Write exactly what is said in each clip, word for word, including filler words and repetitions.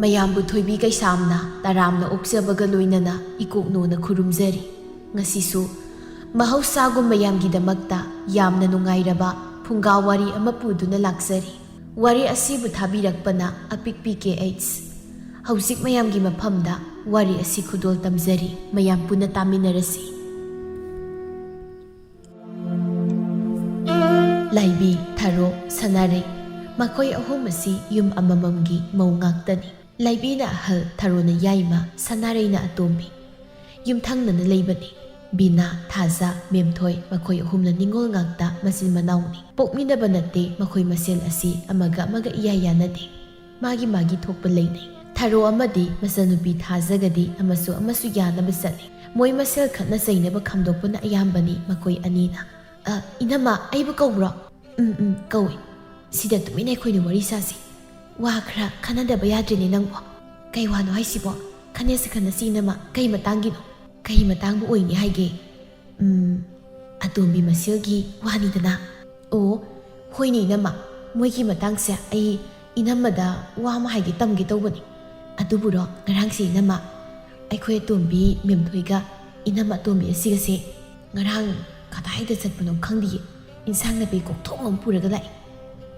ꯃꯌꯥꯝꯕꯨ ꯊꯣꯏꯕꯤ ꯀꯩꯁꯥꯝꯅ ꯇꯔꯥꯝꯅ ꯑꯣꯛꯆꯕꯒ ꯂꯣꯏꯅꯅ ꯏꯀꯣꯛꯅꯣꯅ ꯈꯨꯔꯨꯝꯖꯔꯤ꯫ ꯉꯁꯤꯁꯨ ꯃꯍꯧꯁꯥꯒꯨꯝ ꯃꯌꯥꯝꯒꯤꯗꯃꯛꯇ ꯌꯥꯝꯅ ꯅꯨꯡꯉꯥꯏꯔꯕ ꯐꯨꯡꯒꯥ ꯋꯥꯔꯤ ꯑꯃ ꯄꯨꯗꯨꯅ ꯂꯥꯛꯆꯔꯤ꯫ ꯋꯥꯔꯤ ꯑꯁꯤꯕꯨ ꯊꯥꯕꯤꯔꯛꯄꯅ ꯑꯄꯤꯛꯄꯤ ꯀꯦ ꯑꯩꯆ꯫ ꯍꯧꯖꯤꯛ ꯃꯌꯥꯝꯒꯤ ꯃꯐꯝꯗ ꯋꯥꯔꯤ ꯑꯁꯤ ꯈꯨꯗꯣꯜ ꯇꯝꯖꯔꯤ꯫ ꯃꯌꯥꯝ ꯄꯨꯟꯅ ꯇꯥꯃꯤꯟꯅꯔꯁꯤ꯫ ꯂꯥꯏꯕꯤ, ꯊꯔꯣ, ꯁꯅꯥꯔꯩ, ꯃꯈꯣꯏ ꯑꯍꯨꯝ ꯑꯁꯤ ꯌꯨꯝ ꯑꯃꯃꯝꯒꯤ ꯃꯧ ꯉꯥꯛꯇꯅꯤ꯫ ꯂꯥꯏꯕꯤꯅ ꯑꯍꯜ, ꯊꯔꯣꯅ ꯌꯥꯏꯃ, ꯁꯅꯥꯔꯩꯅ ꯑꯇꯣꯝꯕꯤ꯫ ꯌꯨꯝꯊꯪꯅꯅ ꯂꯩꯕꯅꯤ꯫ ꯕꯤꯅꯥ, ꯊꯥꯖ, ꯃꯦꯝꯊꯣꯏ, ꯃꯈꯣꯏ ꯑꯍꯨꯝꯅ ꯅꯤꯉꯣꯜ ꯉꯥꯛꯇ ꯃꯆꯤꯟ ꯃꯅꯥꯎꯅꯤ꯫ ꯄꯣꯛꯃꯤꯟꯅꯕ ꯅꯠꯇꯦ, ꯃꯈꯣꯏ ꯃꯁꯦꯜ ꯑꯁꯤ ꯑꯃꯒ ꯑꯃꯒ ꯏꯌꯥ ꯌꯥꯅꯗꯦ꯫ ꯃꯥꯒꯤ ꯃꯥꯒꯤ ꯊꯣꯛꯄ ꯂꯩꯅꯩ꯫ ꯊꯔꯣ ꯑꯃꯗꯤ ꯃꯆꯟꯅꯨꯄꯤ ꯊꯥꯖꯒꯗꯤ ꯑꯃꯁꯨ ꯑꯃꯁꯨ ꯌꯥꯅꯕ ꯆꯠꯂꯤ꯫ ꯃꯣꯏ ꯃꯁꯦꯜ ꯈꯠꯅ ꯆꯩꯅꯕ ꯈꯥꯝꯗꯣꯛꯄꯅ ꯑꯌꯥꯝꯕꯅꯤ ꯃꯈꯣꯏ ꯑꯅꯤꯅ꯫ "ꯑ, ꯏꯅꯝꯃ, ꯑꯩꯕꯨ ꯀꯧꯕ꯭ꯔꯣ?" "ꯎꯝ, ꯎꯝ, ꯀꯧꯏ꯫ ꯁꯤꯗ ꯇꯨꯃꯤꯟꯅ ꯑꯩꯈꯣꯏꯅ ꯋꯥꯔꯤ ꯁꯥꯁꯤ꯫ ꯋꯥ ꯈꯔ ꯈꯟꯅꯗꯕ ꯌꯥꯗ꯭ꯔꯦꯅꯦ ꯅꯪꯕꯣ?" "ꯀꯩ ꯋꯥꯅꯣ ꯍꯥꯏꯁꯤꯕꯣ?" "ꯈꯟꯅꯁꯤ, ꯈꯟꯅꯁꯤ ꯏꯅꯝꯃ꯫ ꯀꯩ ꯃꯇꯥꯡꯒꯤꯅꯣ?" "ꯀꯩ ꯃꯇꯥꯡꯕꯨ ꯑꯣꯏꯅꯤ ꯍꯥꯏꯒꯦ? ꯎꯝ, ꯑꯇꯣꯝꯕꯤ ꯃꯁꯦꯜꯒꯤ ꯋꯥꯅꯤꯗꯅ꯫" "ꯑꯣ, ꯍꯣꯏꯅꯦ ꯏꯅꯝꯃ, ꯃꯣꯏꯒꯤ ꯃꯇꯥꯡꯁꯦ ꯑꯩ ꯏꯅꯝꯃꯗ ꯋꯥ ꯑꯃ ꯍꯥꯏꯒꯦ ꯇꯝꯒꯦ ꯇꯧꯕꯅꯤ꯫ ꯑꯗꯨꯕꯨꯔꯣ, ꯉꯔꯥꯡꯁꯦ ꯏꯅꯝꯃ, ꯑꯩꯈꯣꯏ ꯑꯇꯣꯝꯕꯤ ꯃꯦꯝꯊꯣꯏꯒ ꯏꯅꯝꯃ ꯑꯇꯣꯝꯕꯤ ꯑꯁꯤꯒꯁꯦ ꯉꯔꯥꯡ ꯀꯗꯥꯏꯗ ꯆꯠꯄꯅꯣ ꯈꯪꯗꯤꯌꯦ, ꯏꯟꯁꯥꯡ ꯅꯥꯄꯤ ꯀꯣꯛꯊꯣꯡ ꯑꯃ ꯄꯨꯔꯒ ꯂꯥꯛꯑꯦ꯫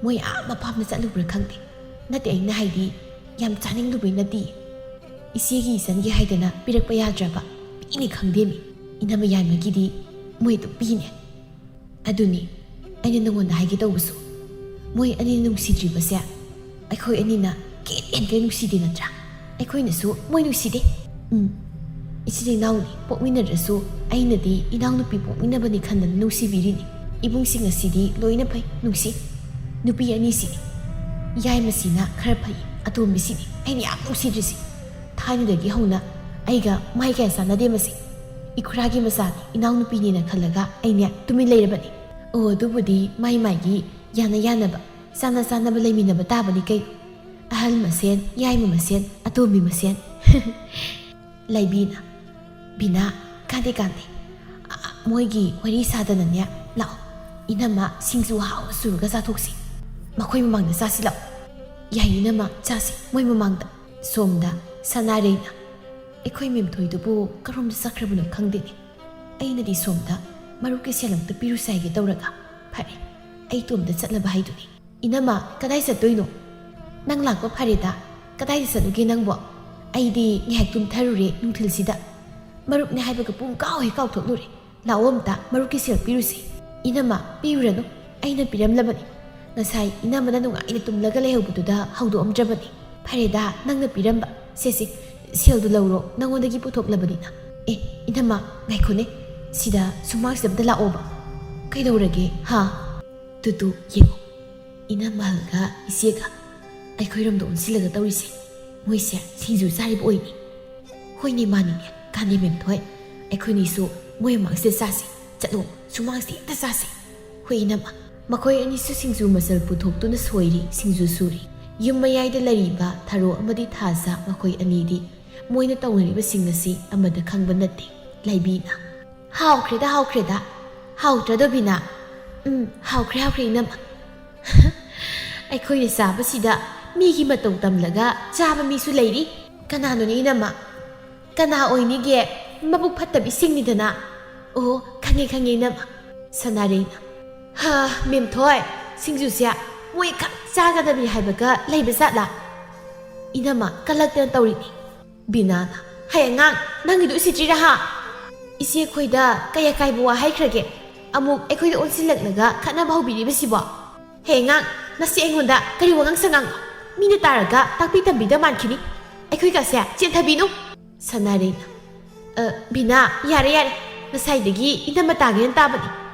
ꯃꯣꯏ ꯑꯥ ꯃꯄꯥꯝꯗ ꯆꯠꯂꯨꯕ꯭ꯔꯥ ꯈꯪꯗꯦ꯫ ꯅꯠꯇꯦ, ꯑꯩꯅ ꯍꯥꯏꯗꯤ, ꯌꯥꯝ ꯆꯥꯅꯤꯡꯂꯨꯕꯩ ꯅꯠꯇꯤꯌꯦ꯫ ꯏꯆꯦꯒꯤ ꯏꯆꯟꯒꯤ ꯍꯥꯏꯗꯅ ꯄꯤꯔꯛꯄ ꯌꯥꯗ꯭ꯔꯕ? ꯄꯤꯅꯤ ꯈꯪꯗꯦꯃꯤ꯫ ꯏꯅꯝꯃ ꯌꯥꯏꯃꯒꯤꯗꯤ ꯃꯣꯏ ꯑꯗꯨꯝ ꯄꯤꯅꯦ꯫" "ꯑꯗꯨꯅꯤ ꯑꯩꯅ ꯅꯉꯣꯟꯗ ꯍꯥꯏꯒꯦ ꯇꯧꯕꯁꯨ꯫ ꯃꯣꯏ ꯑꯅꯤ ꯅꯨꯡꯁꯤꯗ꯭ꯔꯤꯕꯁꯦ ꯑꯩꯈꯣꯏ ꯑꯅꯤꯅ ꯀꯦꯟ ꯀꯦꯟ ꯅꯨꯡꯁꯤꯗꯦ ꯅꯠꯇ꯭ꯔꯥ? ꯑꯩꯈꯣꯏꯅꯁꯨ ꯃꯣꯏ ꯅꯨꯡꯁꯤꯗꯦ꯫ ꯎꯝ, ꯏꯆꯤꯜ ꯏꯅꯥꯎꯅꯤ, ꯄꯣꯛꯃꯤꯟꯅꯗ꯭ꯔꯁꯨ ꯑꯩꯅꯗꯤ ꯏꯅꯥꯎꯅꯨꯄꯤ ꯄꯣꯛꯃꯤꯟꯅꯕꯅꯤ ꯈꯟꯗꯅ ꯅꯨꯡꯁꯤꯕꯤꯔꯤꯅꯤ꯫ ꯏꯕꯨꯡꯁꯤꯡ ꯑꯁꯤꯗꯤ ꯂꯣꯏꯅ ꯐꯩ, ꯅꯨꯡꯁꯤ꯫ ꯅꯨꯄꯤ ꯑꯅꯤꯁꯤꯅꯤ꯫ ꯌꯥꯏꯃꯁꯤꯅ ꯈꯔ ꯐꯩ, ꯑꯇꯣꯝꯕꯤꯁꯤꯗꯤ ꯑꯩꯅ ꯌꯥꯝ ꯅꯨꯡꯁꯤꯗ꯭ꯔꯤꯁꯤ꯫ ꯊꯥꯏꯅꯗꯒꯤ ꯍꯧꯅ ꯑꯩꯒ ꯃꯥꯏ ꯀꯌꯥ ꯆꯥꯟꯅꯗꯦ ꯃꯁꯤ꯫ ꯏꯈꯨꯔꯥꯒꯤ ꯃꯆꯥꯅꯤ, ꯏꯅꯥꯎꯅꯨꯄꯤꯅꯦꯅ ꯈꯜꯂꯒ ꯑꯩꯅꯦ ꯇꯨꯃꯤꯟ ꯂꯩꯔꯕꯅꯤ꯫ ꯑꯣ, ꯑꯗꯨꯕꯨꯗꯤ ꯃꯥꯏ ꯃꯥꯏꯒꯤ ꯌꯥꯅ ꯌꯥꯅꯕ, ꯆꯥꯅ ꯆꯥꯅꯕ ꯂꯩꯃꯤꯟꯅꯕ ꯇꯥꯕꯅꯤ ꯀꯩꯅꯣ꯫ ꯑꯍꯜ ꯃꯁꯦꯟ, ꯌꯥꯏꯃ ꯃꯁꯦꯟ, ꯑꯇꯣꯝꯕꯤ ꯃꯁꯦꯟ꯫" ꯂꯩꯕꯤꯅ, "ꯕꯤꯅꯥ, ꯀꯥꯟꯗꯦ ꯀꯥꯟꯗꯦ꯫ ꯑ, ꯃꯣꯏꯒꯤ ꯋꯥꯔꯤ ꯁꯥꯗꯅꯅꯦ, ꯂꯥꯛꯑꯣ꯫ ꯏꯅꯝꯃ, ꯁꯤꯡꯖꯨ ꯍꯥꯎꯅ ꯁꯨꯔꯒ ꯆꯥꯊꯣꯛꯁꯤ꯫ ꯃꯈꯣꯏ ꯃꯃꯥꯡꯗ ꯆꯥꯁꯤ ꯂꯥꯛꯑꯣ꯫" "ꯌꯥꯏ ꯏꯅꯝꯃ, ꯆꯥꯁꯤ, ꯃꯣꯏ ꯃꯃꯥꯡꯗ꯫" ꯁꯣꯝꯗ ꯁꯅꯥꯔꯩꯅ, "ꯑꯩꯈꯣꯏ ꯃꯦꯝꯊꯣꯏꯗꯨꯕꯨ ꯀꯔꯣꯝꯗ ꯆꯠꯈ꯭ꯔꯕꯅꯣ ꯈꯪꯗꯦꯅꯦ꯫ ꯑꯩꯅꯗꯤ ꯁꯣꯝꯗ ꯃꯔꯨꯞꯀꯤ ꯁꯦꯜ ꯑꯝꯇ ꯄꯤꯔꯨꯁꯦ ꯍꯥꯏꯒꯦ ꯇꯧꯔꯒ, ꯐꯔꯦ, ꯑꯩ ꯏꯇꯣꯝꯇ ꯆꯠꯂꯕ ꯍꯥꯏꯗꯨꯅꯤ꯫" "ꯏꯅꯝꯃ, ꯀꯗꯥꯏ ꯆꯠꯇꯣꯏꯅꯣ? ꯅꯪ ꯂꯥꯛꯄ ꯐꯔꯦꯗ꯫ ꯀꯗꯥꯏꯗ ꯆꯠꯂꯨꯒꯦ ꯅꯪꯕꯣ? ꯑꯩꯗꯤ ꯉꯥꯏꯍꯥꯛ ꯇꯨꯝꯊꯔꯨꯔꯦ ꯅꯨꯡꯊꯤꯜꯁꯤꯗ꯫ ꯃꯔꯨꯞꯅꯦ ꯍꯥꯏꯕꯒ ꯄꯨꯡ ꯀꯥꯎ ꯍꯦꯛ ꯀꯥꯎꯊꯣꯛꯂꯨꯔꯦ꯫ ꯂꯥꯛꯑꯣ ꯑꯝꯇ, ꯃꯔꯨꯞꯀꯤ ꯁꯦꯜ ꯄꯤꯔꯨꯁꯤ꯫" "ꯏꯅꯝꯃ, ꯄꯤꯔꯨꯔꯅꯨ꯫ ꯑꯩꯅ ꯄꯤꯔꯝꯂꯕꯅꯤ꯫ ꯉꯁꯥꯏ ꯏꯅꯝꯃꯅ ꯅꯨꯡꯉꯥꯏꯅ ꯇꯨꯝꯂꯒ ꯂꯩꯍꯧꯕꯗꯨꯗ ꯍꯧꯗꯣꯛꯑꯝꯗ꯭ꯔꯕꯅꯤ꯫ ꯐꯔꯦꯗ, ꯅꯪꯅ ꯄꯤꯔꯝꯕ꯫ ꯁꯦ, ꯁꯦ, ꯁꯦꯜꯗꯨ ꯂꯧꯔꯣ, ꯅꯪꯉꯣꯟꯗꯒꯤ ꯄꯨꯊꯣꯛꯂꯕꯅꯤꯅ꯫ ꯑꯦ, ꯏꯅꯝꯃ, ꯉꯥꯏꯈꯣꯅꯦ꯫ ꯁꯤꯗ ꯁꯨꯃꯥꯡꯁꯤꯗ ꯑꯝꯇ ꯂꯥꯛꯑꯣꯕ꯫" "ꯀꯩꯗꯧꯔꯒꯦ, ꯍꯥ?" "ꯇꯨꯇꯨ, ꯌꯦꯡꯉꯣ꯫ ꯏꯅꯝꯃꯍꯜꯒ ꯏꯆꯦꯒ ꯑꯩꯈꯣꯏꯔꯣꯝꯗ ꯑꯣꯟꯁꯤꯜꯂꯒ ꯇꯧꯔꯤꯁꯦ꯫ ꯃꯣꯏꯁꯦ ꯁꯤꯡꯖꯨ ꯆꯥꯔꯤꯕ ꯑꯣꯏꯅꯤ꯫" "ꯍꯣꯏꯅꯦ, ꯃꯥꯅꯤꯅꯦ꯫ ꯀꯥꯟꯅꯩ ꯃꯦꯝꯊꯣꯏ꯫ ꯑꯩꯈꯣꯏꯅꯤꯁꯨ ꯃꯣꯏ ꯃꯃꯥꯡꯁꯤꯗ ꯆꯥꯁꯤ꯫ ꯆꯠꯂꯣ, ꯁꯨꯃꯥꯡꯁꯤꯗ ꯍꯦꯛꯇ ꯆꯥꯁꯤ꯫" "ꯍꯣꯏ, ꯏꯅꯝꯃ꯫" ꯃꯈꯣꯏ ꯑꯅꯤꯁꯨ ꯁꯤꯡꯖꯨ ꯃꯆꯜ ꯄꯨꯊꯣꯛꯇꯨꯅ ꯁꯣꯏꯔꯤ, ꯁꯤꯡꯖꯨ ꯁꯨꯔꯤ꯫ ꯌꯨꯝ ꯃꯌꯥꯏꯗ ꯂꯩꯔꯤꯕ ꯊꯔꯣ ꯑꯃꯗꯤ ꯊꯥꯖ ꯃꯈꯣꯏ ꯑꯅꯤꯗꯤ ꯃꯣꯏꯅ ꯇꯧꯅꯔꯤꯕꯁꯤꯡ ꯑꯁꯤ ꯑꯃꯗ ꯈꯪꯕ ꯅꯠꯇꯦ꯫ ꯂꯩꯕꯤꯅ, "ꯍꯥꯎꯈ꯭ꯔꯦꯗ, ꯍꯥꯎꯈ꯭ꯔꯦꯗ꯫ ꯍꯥꯎꯇ꯭ꯔꯗꯣ, ꯕꯤꯅꯥ?" "ꯎꯝ, ꯍꯥꯎꯈ꯭ꯔꯦ, ꯍꯥꯎꯈ꯭ꯔꯦ, ꯏꯅꯝꯃ꯫" "ꯑꯩꯈꯣꯏꯅ ꯆꯥꯕꯁꯤꯗ ꯃꯤꯒꯤ ꯃꯇꯧ ꯇꯝꯂꯒ ꯆꯥꯕ ꯃꯤꯁꯨ ꯂꯩꯔꯤ꯫ ꯀꯅꯥꯅꯣꯅꯦ, ꯏꯅꯝꯃ? ꯀꯅꯥ ꯑꯣꯏꯅꯤꯒꯦ? ꯃꯕꯨꯛ ꯐꯠꯇꯕꯤꯁꯤꯡꯅꯤꯗꯅ꯫" "ꯑꯣ, ꯈꯪꯉꯦ, ꯈꯪꯉꯦ, ꯏꯅꯝꯃ꯫" ꯁꯅꯥꯔꯩꯅ, "ꯍꯥ, ꯃꯦꯝꯊꯣꯏ, ꯁꯤꯡꯖꯨꯁꯦ ꯃꯣꯏ ꯈꯛ ꯆꯥꯒꯗꯕꯅꯤ ꯍꯥꯏꯕꯒ ꯂꯩꯕ ꯖꯥꯠꯂꯥ? ꯏꯅꯝꯃ, ꯀꯜꯂꯛꯇꯅ ꯇꯧꯔꯤꯅꯤ꯫" ꯕꯤꯅꯥꯅ, "ꯍꯩ ꯑꯉꯥꯡ, ꯅꯪꯒꯤꯗꯨ ꯎꯁꯤꯠꯇ꯭ꯔꯤꯔꯥ ꯍꯥ? ꯏꯆꯦ ꯑꯩꯈꯣꯏꯗ ꯀꯩ ꯑꯀꯥꯏꯕ ꯋꯥ ꯍꯥꯏꯈ꯭ꯔꯒꯦ? ꯑꯃꯨꯛ ꯑꯩꯈꯣꯏꯗ ꯑꯣꯟꯁꯤꯜꯂꯛꯂꯒ ꯈꯠꯅꯕ ꯍꯧꯕꯤꯔꯤꯕꯁꯤꯕꯣ? ꯍꯩ ꯑꯉꯥꯡ, ꯅꯁꯤ ꯑꯩꯉꯣꯟꯗ ꯀꯔꯤ ꯋꯥꯉꯥꯡ ꯁꯉꯥꯡ? ꯃꯤꯅ ꯇꯥꯔꯒ ꯇꯥꯛꯄꯤ ꯇꯝꯕꯤꯗ ꯃꯥꯟꯈꯤꯅꯤ꯫ ꯑꯩꯈꯣꯏꯒꯁꯦ ꯆꯦꯟꯊꯕꯤꯅꯨ꯫" ꯁꯅꯥꯔꯩꯅ, "ꯑ, ꯕꯤꯅꯥ, ꯌꯥꯔꯦ, ꯌꯥꯔꯦ꯫ ꯉꯁꯥꯏꯗꯒꯤ ꯏꯅꯝꯃ ꯇꯥꯒꯦꯅ ꯇꯥꯕꯅꯤ꯫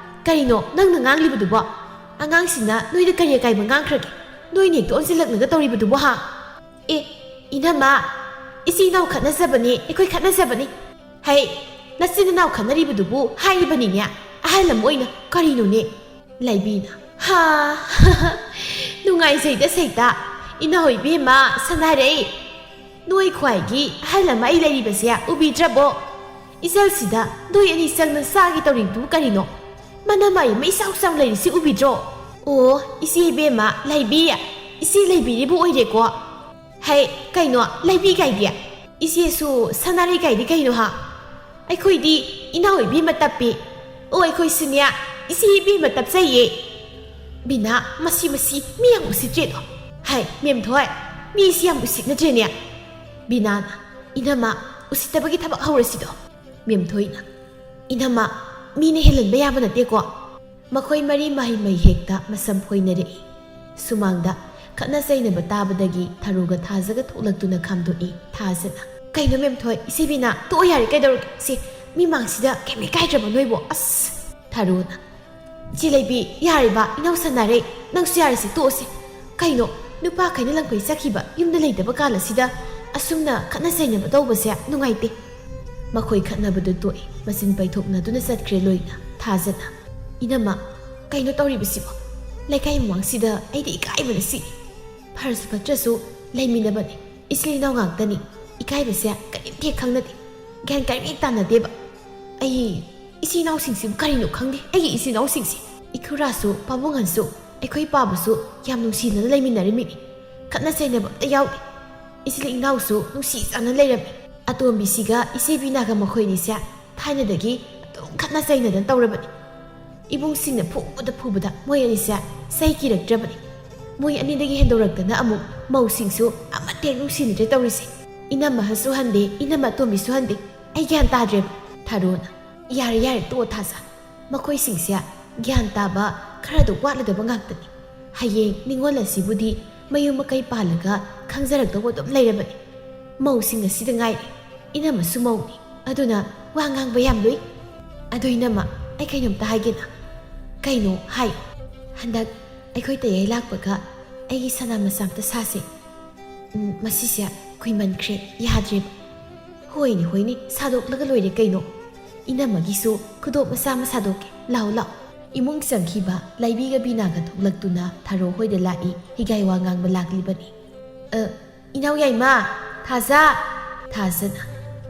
ꯀꯔꯤꯅꯣ ꯅꯪꯅ ꯉꯥꯡꯂꯤꯕꯗꯨꯕꯣ? ꯑꯉꯥꯡꯁꯤꯅ ꯅꯣꯏꯗ ꯀꯔꯤ ꯑꯀꯥꯏꯕ ꯉꯥꯡꯈ꯭ꯔꯒꯦ? ꯅꯣꯏꯅ ꯍꯦꯛꯇ ꯑꯣꯟꯁꯤꯜꯂꯛꯂꯒ ꯇꯧꯔꯤꯕꯗꯨꯕꯣ ꯍꯥ?" "ꯑꯦ, ꯏꯅꯝꯃ, ꯏꯆꯤꯟ ꯏꯅꯥꯎ ꯈꯠꯅꯖꯕꯅꯤ, ꯑꯩꯈꯣꯏ ꯈꯠꯅꯖꯕꯅꯤ꯫" "ꯍꯩ, ꯅꯆꯤꯟ ꯏꯅꯥꯎ ꯈꯠꯅꯔꯤꯕꯗꯨꯕꯨ ꯍꯥꯏꯔꯤꯕꯅꯤꯅꯦ, ꯑꯍꯜ ꯑꯃ ꯑꯣꯏꯅ, ꯀꯔꯤꯅꯣꯅꯦ?" ꯂꯩꯕꯤꯅ, "ꯍꯥ, ꯅꯨꯡꯉꯥꯏꯖꯩꯗ ꯁꯩꯇ, ꯏꯅꯥꯎ ꯏꯕꯦꯝꯃ ꯁꯅꯥꯔꯩ꯫ ꯅꯣꯏ ꯈ꯭ꯋꯥꯏꯒꯤ ꯑꯍꯜ ꯑꯃ ꯑꯩ ꯂꯩꯔꯤꯕꯁꯦ ꯎꯕꯤꯗ꯭ꯔꯕꯣ? ꯏꯆꯜꯁꯤꯗ ꯅꯣꯏ ꯑꯅꯤ ꯆꯪꯅ ꯆꯥꯒꯦ ꯇꯧꯔꯤꯕꯗꯨ ꯀꯔꯤꯅꯣ? ꯃꯅꯃꯥꯏ ꯑꯃ ꯏꯆꯥꯎ ꯆꯥꯎ ꯂꯩꯔꯤꯁꯤ ꯎꯕꯤꯗ꯭ꯔꯣ? ꯑꯣ, ꯏꯆꯦ ꯏꯕꯦꯝꯃ ꯂꯩꯕꯤ, ꯏꯆꯦ ꯂꯩꯕꯤꯔꯤꯕꯨ ꯑꯣꯏꯔꯦꯀꯣ꯫ ꯍꯩ, ꯀꯩꯅꯣ, ꯂꯩꯕꯤ ꯀꯥꯏꯗꯤ? ꯏꯆꯦꯁꯨ ꯁꯥꯟꯅꯔꯤ ꯀꯥꯏꯗꯤ ꯀꯩꯅꯣ ꯍꯥ? ꯑꯩꯈꯣꯏꯗꯤ ꯏꯅꯥꯎ ꯏꯕꯦꯝꯃ ꯇꯞꯄꯤ꯫ ꯑꯣ, ꯑꯩꯈꯣꯏꯁꯨꯅꯦ, ꯏꯆꯦ ꯏꯕꯦꯝꯃ ꯇꯞꯆꯩꯌꯦ꯫ ꯕꯤꯅꯥ, ꯃꯁꯤ, ꯃꯁꯤ ꯃꯤ ꯌꯥꯝ ꯎꯁꯤꯠꯇ꯭ꯔꯦꯗꯣ꯫ ꯍꯥꯏ, ꯃꯦꯝꯊꯣꯏ, ꯃꯤꯁꯤ ꯌꯥꯝ ꯎꯁꯤꯠꯅꯗ꯭ꯔꯦꯅꯦ꯫ ꯕꯤꯅꯥꯅ, ꯏꯅꯝꯃ, ꯎꯁꯤꯠꯇꯕꯒꯤ ꯊꯕꯛ ꯍꯧꯔꯁꯤꯗꯣ꯫ ꯃꯦꯝꯊꯣꯏꯅ, ꯏꯅꯝꯃ, ꯃꯤꯅ ꯍꯦꯜꯍꯟꯕ ꯌꯥꯕ ꯅꯠꯇꯦꯀꯣ꯫ ꯃꯈꯣꯏ ꯃꯔꯤ ꯃꯍꯩ ꯃꯍꯩ ꯍꯦꯛꯇ ꯃꯁꯝ ꯐꯣꯏꯅꯔꯛꯏ꯫ ꯁꯨꯃꯥꯡꯗ ꯈꯠꯅ ꯆꯩꯅꯕ ꯇꯥꯕꯗꯒꯤ ꯊꯔꯣꯒ ꯊꯥꯖꯒ ꯊꯣꯛꯂꯛꯇꯨꯅ ꯈꯥꯝꯗꯣꯛꯏ꯫ ꯊꯥꯖꯅ, ꯀꯩꯅꯣ ꯃꯦꯝꯊꯣꯏ, ꯏꯆꯦ ꯕꯤꯅꯥ, ꯇꯣꯛꯑꯣ ꯌꯥꯔꯦ, ꯀꯩꯗꯧꯔꯒꯦ? ꯁꯤ ꯃꯤ ꯃꯥꯡꯁꯤꯗ ꯀꯩꯝ ꯏꯀꯥꯏꯗ꯭ꯔꯕ ꯅꯣꯏꯕꯣ? ꯑꯁ! ꯊꯔꯣꯅ, ꯏꯆꯦ ꯂꯩꯕꯤ, ꯌꯥꯔꯦꯕ, ꯏꯅꯥꯎ ꯁꯥꯟꯅꯔꯦ, ꯅꯪꯁꯨ ꯌꯥꯔꯦꯁꯦ, ꯇꯣꯛꯑꯁꯦ꯫ ꯀꯩꯅꯣ, ꯅꯨꯄꯥꯈꯩꯅ ꯂꯝꯈꯩ ꯆꯠꯈꯤꯕ, ꯌꯨꯝꯗ ꯂꯩꯇꯕ ꯀꯥꯟ ꯑꯁꯤꯗ ꯑꯁꯨꯝꯅ ꯈꯠꯅ ꯆꯩꯅꯕ ꯇꯧꯕꯁꯦ ꯅꯨꯡꯉꯥꯏꯇꯦ꯫ ꯃꯈꯣꯏ ꯈꯠꯅꯕꯗꯨ ꯇꯣꯛꯏ, ꯃꯆꯤꯟ ꯄꯩꯊꯣꯛꯅꯗꯨꯅ ꯆꯠꯈ꯭ꯔꯦ ꯂꯣꯏꯅ꯫ ꯊꯥꯖꯅ, ꯏꯅꯝꯃ, ꯀꯩꯅꯣ ꯇꯧꯔꯤꯕꯁꯤꯕꯣ? ꯂꯩꯀꯥꯏ ꯃꯃꯥꯡꯁꯤꯗ ꯑꯩꯗꯤ ꯏꯀꯥꯏꯕꯅ ꯁꯤ꯫ ꯐꯔꯁꯨ ꯐꯠꯇ꯭ꯔꯁꯨ ꯂꯩꯃꯤꯟꯅꯕꯅꯤ, ꯏꯆꯤꯜ ꯏꯅꯥꯎ ꯉꯥꯛꯇꯅꯤ꯫ ꯏꯀꯥꯏꯕꯁꯦ ꯀꯔꯤꯝꯇ ꯍꯦꯛ ꯈꯪꯅꯗꯦ, ꯒ꯭ꯌꯥꯟ ꯀꯔꯤꯝ ꯍꯦꯛ ꯇꯥꯅꯗꯦꯕ꯫ ꯑꯩ ꯏꯆꯤꯜ ꯏꯅꯥꯎꯁꯤꯡꯁꯤꯕꯨ ꯀꯔꯤꯅꯣ ꯈꯪꯗꯦ, ꯑꯩꯒꯤ ꯏꯆꯤꯜ ꯏꯅꯥꯎꯁꯤꯡꯁꯦ꯫ ꯏꯈꯨꯔꯥꯁꯨ ꯄꯥꯕꯨꯡꯍꯟꯁꯨ ꯑꯩꯈꯣꯏ ꯄꯥꯕꯁꯨ ꯌꯥꯝ ꯅꯨꯡꯁꯤꯅꯅ ꯂꯩꯃꯤꯟꯅꯔꯝꯃꯤꯅꯤ꯫ ꯈꯠꯅ ꯆꯩꯅꯕ ꯑꯝꯇ ꯌꯥꯎꯗꯦ꯫ ꯏꯆꯤꯜ ꯏꯅꯥꯎꯁꯨ ꯅꯨꯡꯁꯤ ꯆꯥꯟꯅ ꯂꯩꯔꯝꯃꯤ꯫ ꯑꯇꯣꯝꯕꯤꯁꯤꯒ ꯏꯆꯦ ꯕꯤꯅꯥꯒ ꯃꯈꯣꯏ ꯑꯅꯤꯁꯦ ꯊꯥꯏꯅꯗꯒꯤ ꯑꯗꯨꯝ ꯈꯠꯅ ꯆꯩꯅꯗꯅ ꯇꯧꯔꯕꯅꯤ꯫ ꯏꯕꯨꯡꯁꯤꯡꯅ ꯐꯨꯕꯗ ꯐꯨꯕꯗ ꯃꯣꯏ ꯑꯅꯤꯁꯦ ꯆꯩ ꯀꯤꯔꯛꯇ꯭ꯔꯕꯅꯤ꯫ ꯃꯣꯏ ꯑꯅꯤꯗꯒꯤ ꯍꯦꯟꯗꯣꯔꯛꯇꯅ ꯑꯃꯨꯛ ꯃꯧꯁꯤꯡꯁꯨ ꯑꯃꯠꯇ ꯍꯦꯛ ꯅꯨꯡꯁꯤꯅꯗ꯭ꯔꯦ ꯇꯧꯔꯤꯁꯦ꯫ ꯏꯅꯝꯃꯍꯟꯁꯨ ꯍꯟꯗꯦ, ꯏꯅꯝꯃ ꯑꯇꯣꯝꯕꯤꯁꯨ ꯍꯟꯗꯦ꯫ ꯑꯩ ꯒ꯭ꯌꯥꯟ ꯇꯥꯗ꯭ꯔꯦꯕ꯫ ꯊꯔꯣꯅ, ꯌꯥꯔꯦ, ꯌꯥꯔꯦ, ꯇꯣꯛꯑꯣ ꯊꯥꯖ꯫ ꯃꯈꯣꯏꯁꯤꯡꯁꯦ ꯒ꯭ꯌꯥꯟ ꯇꯥꯕ ꯈꯔꯗ ꯋꯥꯠꯂꯗꯕ ꯉꯥꯛꯇꯅꯤ꯫ ꯍꯌꯦꯡ ꯅꯤꯉꯣꯜ ꯑꯁꯤꯕꯨꯗꯤ ꯃꯌꯨꯝ ꯃꯀꯩ ꯄꯥꯜꯂꯒ ꯈꯪꯖꯔꯛꯇꯧꯕ ꯑꯗꯨꯝ ꯂꯩꯔꯕꯅꯤ꯫ ꯃꯧꯁꯤꯡ ꯑꯁꯤꯗ ꯉꯥꯏꯔꯦ꯫ ꯏꯅꯝꯃꯁꯨ ꯃꯧꯅꯤ꯫ ꯑꯗꯨꯅ ꯋꯥ ꯉꯥꯡꯕ ꯌꯥꯝ ꯂꯨꯏ꯫ ꯑꯗꯣ ꯏꯅꯝꯃ, ꯑꯩ ꯀꯩꯅꯣꯝꯇ ꯍꯥꯏꯒꯦꯅ꯫ ꯀꯩꯅꯣ? ꯍꯥꯏ꯫ ꯍꯟꯗꯛ ꯑꯩꯈꯣꯏ ꯇꯌꯥꯏ ꯂꯥꯛꯄꯒ ꯑꯩꯒꯤ ꯁꯅꯥ ꯃꯆꯥ ꯑꯝꯇ ꯁꯥꯁꯦ꯫ ꯎꯝ, ꯃꯁꯤꯁꯦ ꯀꯨꯏꯃꯟꯈ꯭ꯔꯦ, ꯌꯥꯗ꯭ꯔꯦꯕ꯫ ꯍꯣꯏꯅꯦ, ꯍꯣꯏꯅꯦ, ꯁꯥꯗꯣꯛꯂꯒ ꯂꯣꯏꯔꯦ ꯀꯩꯅꯣ꯫ ꯏꯅꯝꯃꯒꯤꯁꯨ ꯈꯨꯗꯣꯞ ꯃꯆꯥ ꯑꯃ ꯁꯥꯗꯣꯛꯀꯦ꯫ ꯂꯥꯛꯑꯣ, ꯂꯥꯛꯑꯣ꯫ ꯏꯃꯨꯡ ꯆꯪꯈꯤꯕ ꯂꯩꯕꯤꯒ ꯕꯤꯅꯥꯒ ꯊꯣꯛꯂꯛꯇꯨꯅ ꯊꯔꯣ ꯍꯣꯏꯗ ꯂꯥꯛꯏ, ꯍꯤꯒꯥꯏ ꯋꯥ ꯉꯥꯡꯕ ꯂꯥꯛꯂꯤꯕꯅꯤ꯫ "ꯑ, ꯏꯅꯥꯎ ꯌꯥꯏꯃ, ꯊꯥꯖ!" ꯊꯥꯖꯅ,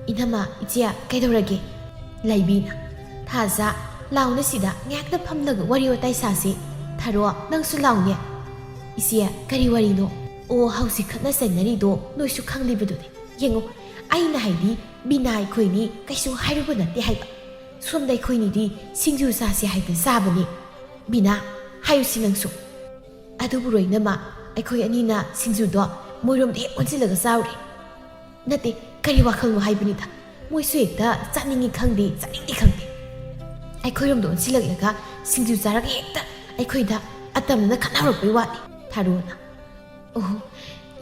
"ꯏꯅꯝꯃ, ꯏꯆꯦ, ꯀꯩꯗꯧꯔꯒꯦ?" ꯂꯩꯕꯤꯅ, "ꯊꯥꯖ, ꯂꯥꯎꯅꯦ ꯁꯤꯗ, ꯉꯥꯏꯍꯥꯛꯇ ꯐꯝꯂꯒ ꯋꯥꯔꯤ ꯋꯥꯇꯥꯏ ꯁꯥꯁꯤ꯫ ꯊꯔꯣ, ꯅꯪꯁꯨ ꯂꯥꯎꯅꯦ꯫" "ꯏꯆꯦ, ꯀꯔꯤ ꯋꯥꯔꯤꯅꯣ?" ꯑꯣ, ꯍꯧꯖꯤꯛ ꯈꯠꯅ ꯆꯩꯅꯔꯤꯗꯣ ꯅꯣꯏꯁꯨ ꯈꯪꯂꯤꯕꯗꯨꯅꯤ꯫ ꯌꯦꯡꯉꯣ, ꯑꯩꯅ ꯍꯥꯏꯗꯤ ꯕꯤꯅꯥ ꯑꯩꯈꯣꯏꯅꯤ ꯀꯩꯁꯨ ꯍꯥꯏꯔꯨꯕ ꯅꯠꯇꯦ ꯍꯥꯏꯕ꯫ ꯁꯣꯝꯗ ꯑꯩꯈꯣꯏꯅꯤꯗꯤ ꯁꯤꯡꯖꯨ ꯆꯥꯁꯦ ꯍꯥꯏꯗꯅ ꯆꯥꯕꯅꯤ꯫ ꯕꯤꯅꯥ, ꯍꯥꯏꯌꯨꯁꯤ ꯅꯪꯁꯨ꯫ ꯑꯗꯨꯕꯨ ꯔꯣꯏꯅꯃ, ꯑꯩꯈꯣꯏ ꯑꯅꯤꯅ ꯁꯤꯡꯖꯨꯗꯣ ꯃꯣꯏꯔꯣꯝꯗ ꯍꯦꯛ ꯑꯣꯟꯁꯤꯜꯂꯒ ꯆꯥꯔꯨꯔꯦ꯫ ꯅꯠꯇꯦ, ꯀꯔꯤ ꯋꯥꯈꯜꯅꯣ ꯍꯥꯏꯕꯅꯤꯗ꯫ ꯃꯣꯏꯁꯨ ꯍꯦꯛꯇ ꯆꯥꯅꯤꯡꯉꯤ ꯈꯪꯗꯦ, ꯆꯥꯅꯤꯡꯗꯦ ꯈꯪꯗꯦ꯫ ꯑꯩꯈꯣꯏꯔꯣꯝꯗ ꯑꯣꯟꯁꯤꯜꯂꯛꯂꯒ ꯁꯤꯡꯖꯨ ꯆꯥꯔꯒ ꯍꯦꯛꯇ ꯑꯩꯈꯣꯏꯗ ꯑꯇꯝꯅꯅ ꯈꯠꯅ ꯍꯧꯔꯛꯄꯩ ꯋꯥꯅꯤ꯫ ꯊꯥꯔꯣꯅ, "ꯑꯣꯍꯣ,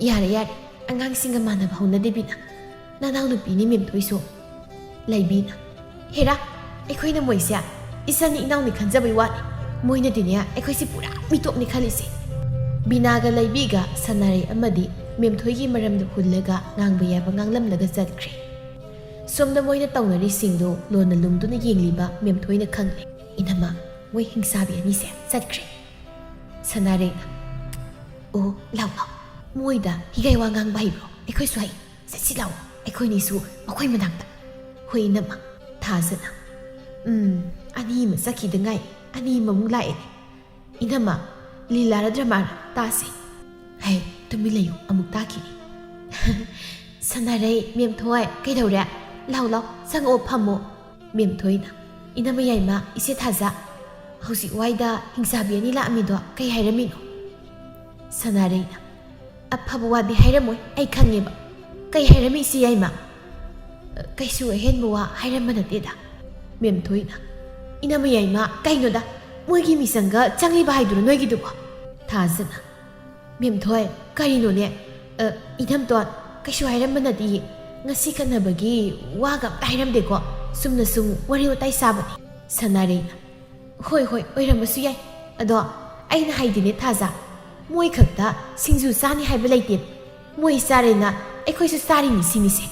ꯌꯥꯔꯦ, ꯌꯥꯔꯦ, ꯑꯉꯥꯡꯁꯤꯡꯒ ꯃꯥꯟꯅꯕ ꯍꯧꯅꯗꯦ ꯕꯤꯅꯥ꯫ ꯅꯅꯥꯎꯅꯨꯄꯤꯅꯤ ꯃꯦꯝꯊꯣꯏꯁꯨ꯫" ꯂꯩꯕꯤꯅ, "ꯍꯦꯔꯥ, ꯑꯩꯈꯣꯏꯅ ꯃꯣꯏꯁꯦ ꯏꯆꯟꯅꯤ ꯏꯅꯥꯎꯅꯤ ꯈꯟꯖꯕꯩ ꯋꯥꯅꯤ꯫ ꯃꯣꯏꯅꯗꯤꯅꯦ ꯑꯩꯈꯣꯏꯁꯦ ꯄꯨꯔꯥ ꯃꯤꯇꯣꯞꯅꯤ ꯈꯜꯂꯤꯁꯦ꯫" ꯕꯤꯅꯥꯒ ꯂꯩꯕꯤꯒ ꯁꯅꯥꯔꯩ ꯑꯃꯗꯤ ꯃꯦꯝꯊꯣꯏꯒꯤ ꯃꯔꯝꯗ ꯍꯨꯜꯂꯒ ꯉꯥꯡꯕ ꯌꯥꯕ ꯉꯥꯡꯂꯝꯂꯒ ꯆꯠꯈ꯭ꯔꯦ꯫ ꯁꯣꯝꯗ ꯃꯣꯏꯅ ꯇꯧꯅꯔꯤꯁꯤꯡꯗꯨ ꯂꯣꯟꯅ ꯂꯨꯝꯗꯨꯅ ꯌꯦꯡꯂꯤꯕ ꯃꯦꯝꯊꯣꯏꯅ ꯈꯪꯂꯦ꯫ "ꯏꯅꯝꯃ, ꯃꯣꯏ ꯍꯤꯡꯁꯥꯕꯤ ꯑꯅꯤꯁꯦ ꯆꯠꯈ꯭ꯔꯦ꯫" ꯁꯅꯥꯔꯩꯅ, "ꯑꯣ, ꯂꯥꯎ ꯂꯥꯎ, ꯃꯣꯏꯗ ꯍꯤꯒꯥꯏ ꯋꯥ ꯉꯥꯡꯕ ꯍꯩꯕ꯭ꯔꯣ? ꯑꯩꯈꯣꯏꯁꯨ ꯍꯩ꯫ ꯆꯠꯁꯤ ꯂꯥꯎ, ꯑꯩꯈꯣꯏꯅꯤꯁꯨ ꯃꯈꯣꯏ ꯃꯅꯥꯛꯇ꯫" "ꯍꯣꯏ ꯏꯅꯝꯃ꯫" ꯊꯥꯖꯅ, "ꯎꯝ, ꯑꯅꯤ ꯑꯃ ꯆꯠꯈꯤꯗ ꯉꯥꯏ, ꯑꯅꯤ ꯑꯃꯃꯨꯛ ꯂꯥꯛꯑꯦ꯫ ꯏꯅꯝꯃ, ꯂꯤꯂꯥꯔ ꯗ꯭ꯔꯃꯥꯔ ꯇꯥꯁꯦ꯫" "ꯍꯩ, ꯇꯨꯃꯤꯟ ꯂꯩꯌꯨ, ꯑꯃꯨꯛ ꯇꯥꯈꯤꯅꯤ꯫" "ꯁꯅꯥꯔꯩ, ꯃꯦꯝꯊꯣꯏ, ꯀꯩꯗꯧꯔꯦ? ꯂꯥꯎ ꯂꯥꯎ, ꯆꯪꯉꯛꯑꯣ, ꯐꯝꯃꯣ꯫" ꯃꯦꯝꯊꯣꯏꯅ, "ꯏꯅꯝꯃ ꯌꯥꯏꯃ, ꯏꯆꯦ ꯊꯥꯖ, ꯍꯧꯖꯤꯛ ꯋꯥꯏꯗ ꯍꯤꯡꯁꯥꯕꯤ ꯑꯅꯤ ꯂꯥꯛꯑꯝꯃꯤꯗꯣ ꯀꯩ ꯍꯥꯏꯔꯝꯃꯤꯅꯣ?" ꯁꯅꯥꯔꯩꯅ, "ꯑꯐꯕ ꯋꯥꯗꯤ ꯍꯥꯏꯔꯝꯃꯣꯏ, ꯑꯩ ꯈꯪꯉꯦꯕ꯫ ꯀꯩ ꯍꯥꯏꯔꯝꯃꯤ ꯏꯆꯦ ꯌꯥꯏꯃ?" "ꯀꯩꯁꯨ ꯑꯍꯦꯟꯕ ꯋꯥ ꯍꯥꯏꯔꯝꯕ ꯅꯠꯇꯦꯗ꯫" ꯃꯦꯝꯊꯣꯏꯅ, "ꯏꯅꯝꯃ ꯌꯥꯏꯃ, ꯀꯩꯅꯣꯗ, ꯃꯣꯏꯒꯤ ꯃꯤꯆꯪꯒ ꯆꯪꯉꯤꯕ ꯍꯥꯏꯗꯨꯔꯣ ꯅꯣꯏꯒꯤꯗꯨꯕꯣ?" ꯊꯥꯖꯅ, "ꯃꯦꯝꯊꯣꯏ, ꯀꯔꯤꯅꯣꯅꯦ? ꯑ, ꯏꯅꯝꯇꯣꯟ, ꯀꯩꯁꯨ ꯍꯥꯏꯔꯝꯕ ꯅꯠꯇꯤꯌꯦ꯫ ꯉꯁꯤ ꯈꯠꯅꯕꯒꯤ ꯋꯥꯒ ꯑꯝꯇ ꯍꯥꯏꯔꯝꯗꯦꯀꯣ꯫ ꯆꯨꯝꯅ ꯁꯨꯝ ꯋꯥꯔꯤ ꯋꯥꯇꯥꯏ ꯁꯥꯕꯅꯤ꯫" ꯁꯅꯥꯔꯩꯅ, "ꯍꯣꯏ, ꯍꯣꯏ, ꯑꯣꯏꯔꯝꯕꯁꯨ ꯌꯥꯏ꯫ ꯑꯗꯣ ꯑꯩꯅ ꯍꯥꯏꯗꯤꯅꯦ ꯊꯥꯖ, ꯃꯣꯏ ꯈꯛꯇ ꯁꯤꯡꯖꯨ ꯆꯥꯅꯤ ꯍꯥꯏꯕ ꯂꯩꯇꯦ꯫ ꯃꯣꯏ ꯆꯥꯔꯦꯅ ꯑꯩꯈꯣꯏꯁꯨ ꯆꯥꯔꯤꯅꯤ ꯁꯤꯅꯤꯁꯦ꯫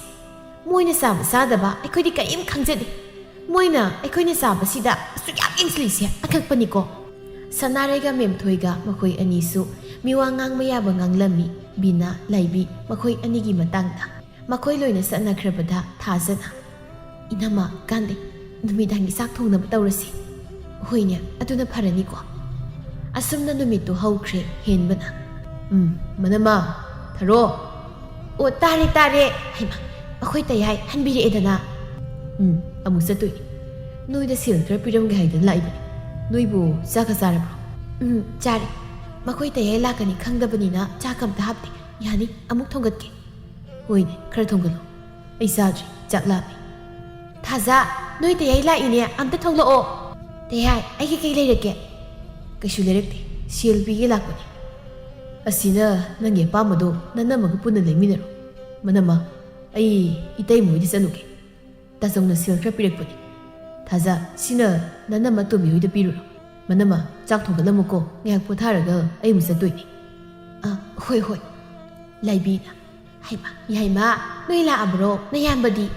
ꯃꯣꯏꯅ ꯆꯥꯕ ꯆꯥꯗꯕ ꯑꯩꯈꯣꯏꯗꯤ ꯀꯔꯤꯝ ꯈꯪꯖꯗꯦ꯫ ꯃꯣꯏꯅ ꯑꯩꯈꯣꯏꯅ ꯆꯥꯕꯁꯤꯗ ꯑꯁꯨꯛ ꯌꯥꯝ ꯌꯦꯡꯁꯤꯜꯂꯤꯁꯦ ꯑꯉꯛꯄꯅꯤꯀꯣ꯫" ꯁꯅꯥꯔꯩꯒ ꯃꯦꯝꯊꯣꯏꯒ ꯃꯈꯣꯏ ꯑꯅꯤꯁꯨ ꯃꯤꯋꯥ ꯉꯥꯡꯕ ꯌꯥꯕ ꯉꯥꯡꯂꯝꯃꯤ꯫ ꯕꯤꯅꯥ, ꯂꯥꯏꯕꯤ ꯃꯈꯣꯏ ꯑꯅꯤꯒꯤ ꯃꯇꯥꯡꯗ꯫ ꯃꯈꯣꯏ ꯂꯣꯏꯅ ꯆꯠꯅꯈ꯭ꯔꯕꯗ ꯊꯥꯖꯅ, "ꯏꯅꯝꯃ, ꯀꯥꯟꯗꯦ, ꯅꯨꯃꯤꯗꯥꯡꯒꯤ ꯆꯥꯛ ꯊꯣꯡꯅꯕ ꯇꯧꯔꯁꯤ꯫" "ꯍꯣꯏꯅꯦ, ꯑꯗꯨꯅ ꯐꯔꯅꯤꯀꯣ꯫" ꯑꯁꯨꯝꯅ ꯅꯨꯃꯤꯠꯇꯨ ꯍꯧꯈ꯭ꯔꯦ꯫ ꯍꯦꯟꯕꯅ, ꯎꯝ, ꯃꯅꯝꯃ, ꯊꯔꯣ꯫ ꯑꯣ, ꯇꯥꯔꯦ, ꯇꯥꯔꯦ꯫ ꯍꯩꯃꯥ, ꯑꯩꯈꯣꯏ ꯇꯌꯥꯏ ꯍꯟꯕꯤꯔꯛꯑꯦꯗꯅ꯫ ꯎꯝ, ꯑꯃꯨꯛ ꯆꯠꯇꯣꯏꯅꯤ꯫ ꯅꯣꯏꯗ ꯁꯦꯜ ꯈꯔ ꯄꯤꯔꯝꯒꯦ ꯍꯥꯏꯗꯅ ꯂꯥꯛꯏꯕꯅꯤ꯫ ꯅꯣꯏꯕꯨ ꯆꯥꯛꯀ ꯆꯥꯔꯕ꯭ꯔꯣ? ꯎꯝ, ꯆꯥꯔꯦ꯫ ꯃꯈꯣꯏ ꯇꯌꯥꯏ ꯂꯥꯛꯀꯅꯤ ꯈꯪꯗꯕꯅꯤꯅ ꯆꯥꯛꯀ ꯑꯝꯇ ꯍꯥꯞꯇꯦ꯫ ꯌꯥꯅꯤ, ꯑꯃꯨꯛ ꯊꯣꯡꯒꯠꯀꯦ꯫ ꯍꯣꯏꯅꯦ, ꯈꯔ ꯊꯣꯡꯒꯠꯂꯣ꯫ ꯑꯩ ꯆꯥꯗ꯭ꯔꯤ, ꯆꯥꯛ ꯂꯥꯝꯃꯦ꯫ ꯊꯥꯖ, ꯅꯣꯏ ꯇꯌꯥꯏ ꯂꯥꯛꯏꯅꯦ, ꯑꯝꯇ ꯊꯣꯛꯂꯛꯑꯣ꯫ ꯇꯌꯥꯏ, ꯑꯩꯒꯤ ꯀꯩ ꯂꯩꯔꯒꯦ? ꯀꯩꯁꯨ ꯂꯩꯔꯛꯇꯦ, ꯁꯦꯜ ꯄꯤꯒꯦ ꯂꯥꯛꯄꯅꯦ꯫ ꯑꯁꯤꯅ ꯅꯪꯒꯤ ꯑꯄꯥꯝꯕꯗꯣ ꯅꯅꯝꯃꯒ ꯄꯨꯟꯅ ꯂꯩꯃꯤꯟꯅꯔꯣ꯫ ꯃꯅꯝꯃ, ꯑꯩ ꯏꯇꯩꯃ ꯍꯣꯏꯗ ꯆꯠꯂꯨꯒꯦ꯫ ꯇꯥꯆꯧꯅ ꯁꯦꯜ ꯈꯔ ꯄꯤꯔꯛꯄꯅꯦ꯫ ꯊꯥꯖ, ꯁꯤꯅ ꯅꯅꯝꯃ ꯇꯣꯝꯕꯤ ꯍꯣꯏꯗ ꯄꯤꯔꯨꯔꯣ꯫ ꯃꯅꯝꯃ, ꯆꯥꯛ ꯊꯣꯡꯒꯠꯂꯝꯃꯨꯀꯣ, ꯉꯥꯏꯍꯥꯛ ꯄꯣꯊꯥꯔꯒ ꯑꯩ ꯑꯃꯨꯛ ꯆꯠꯇꯣꯏꯅꯦ꯫ ꯑ, ꯍꯣꯏ, ꯍꯣꯏ꯫ ꯂꯥꯏꯕꯤꯅ, ꯍꯩꯃꯥ, ꯌꯥꯏꯃ, ꯅꯣꯏ ꯂꯥꯛꯑꯕ꯭ꯔꯣ, ꯅꯌꯥꯝꯕꯗꯤ?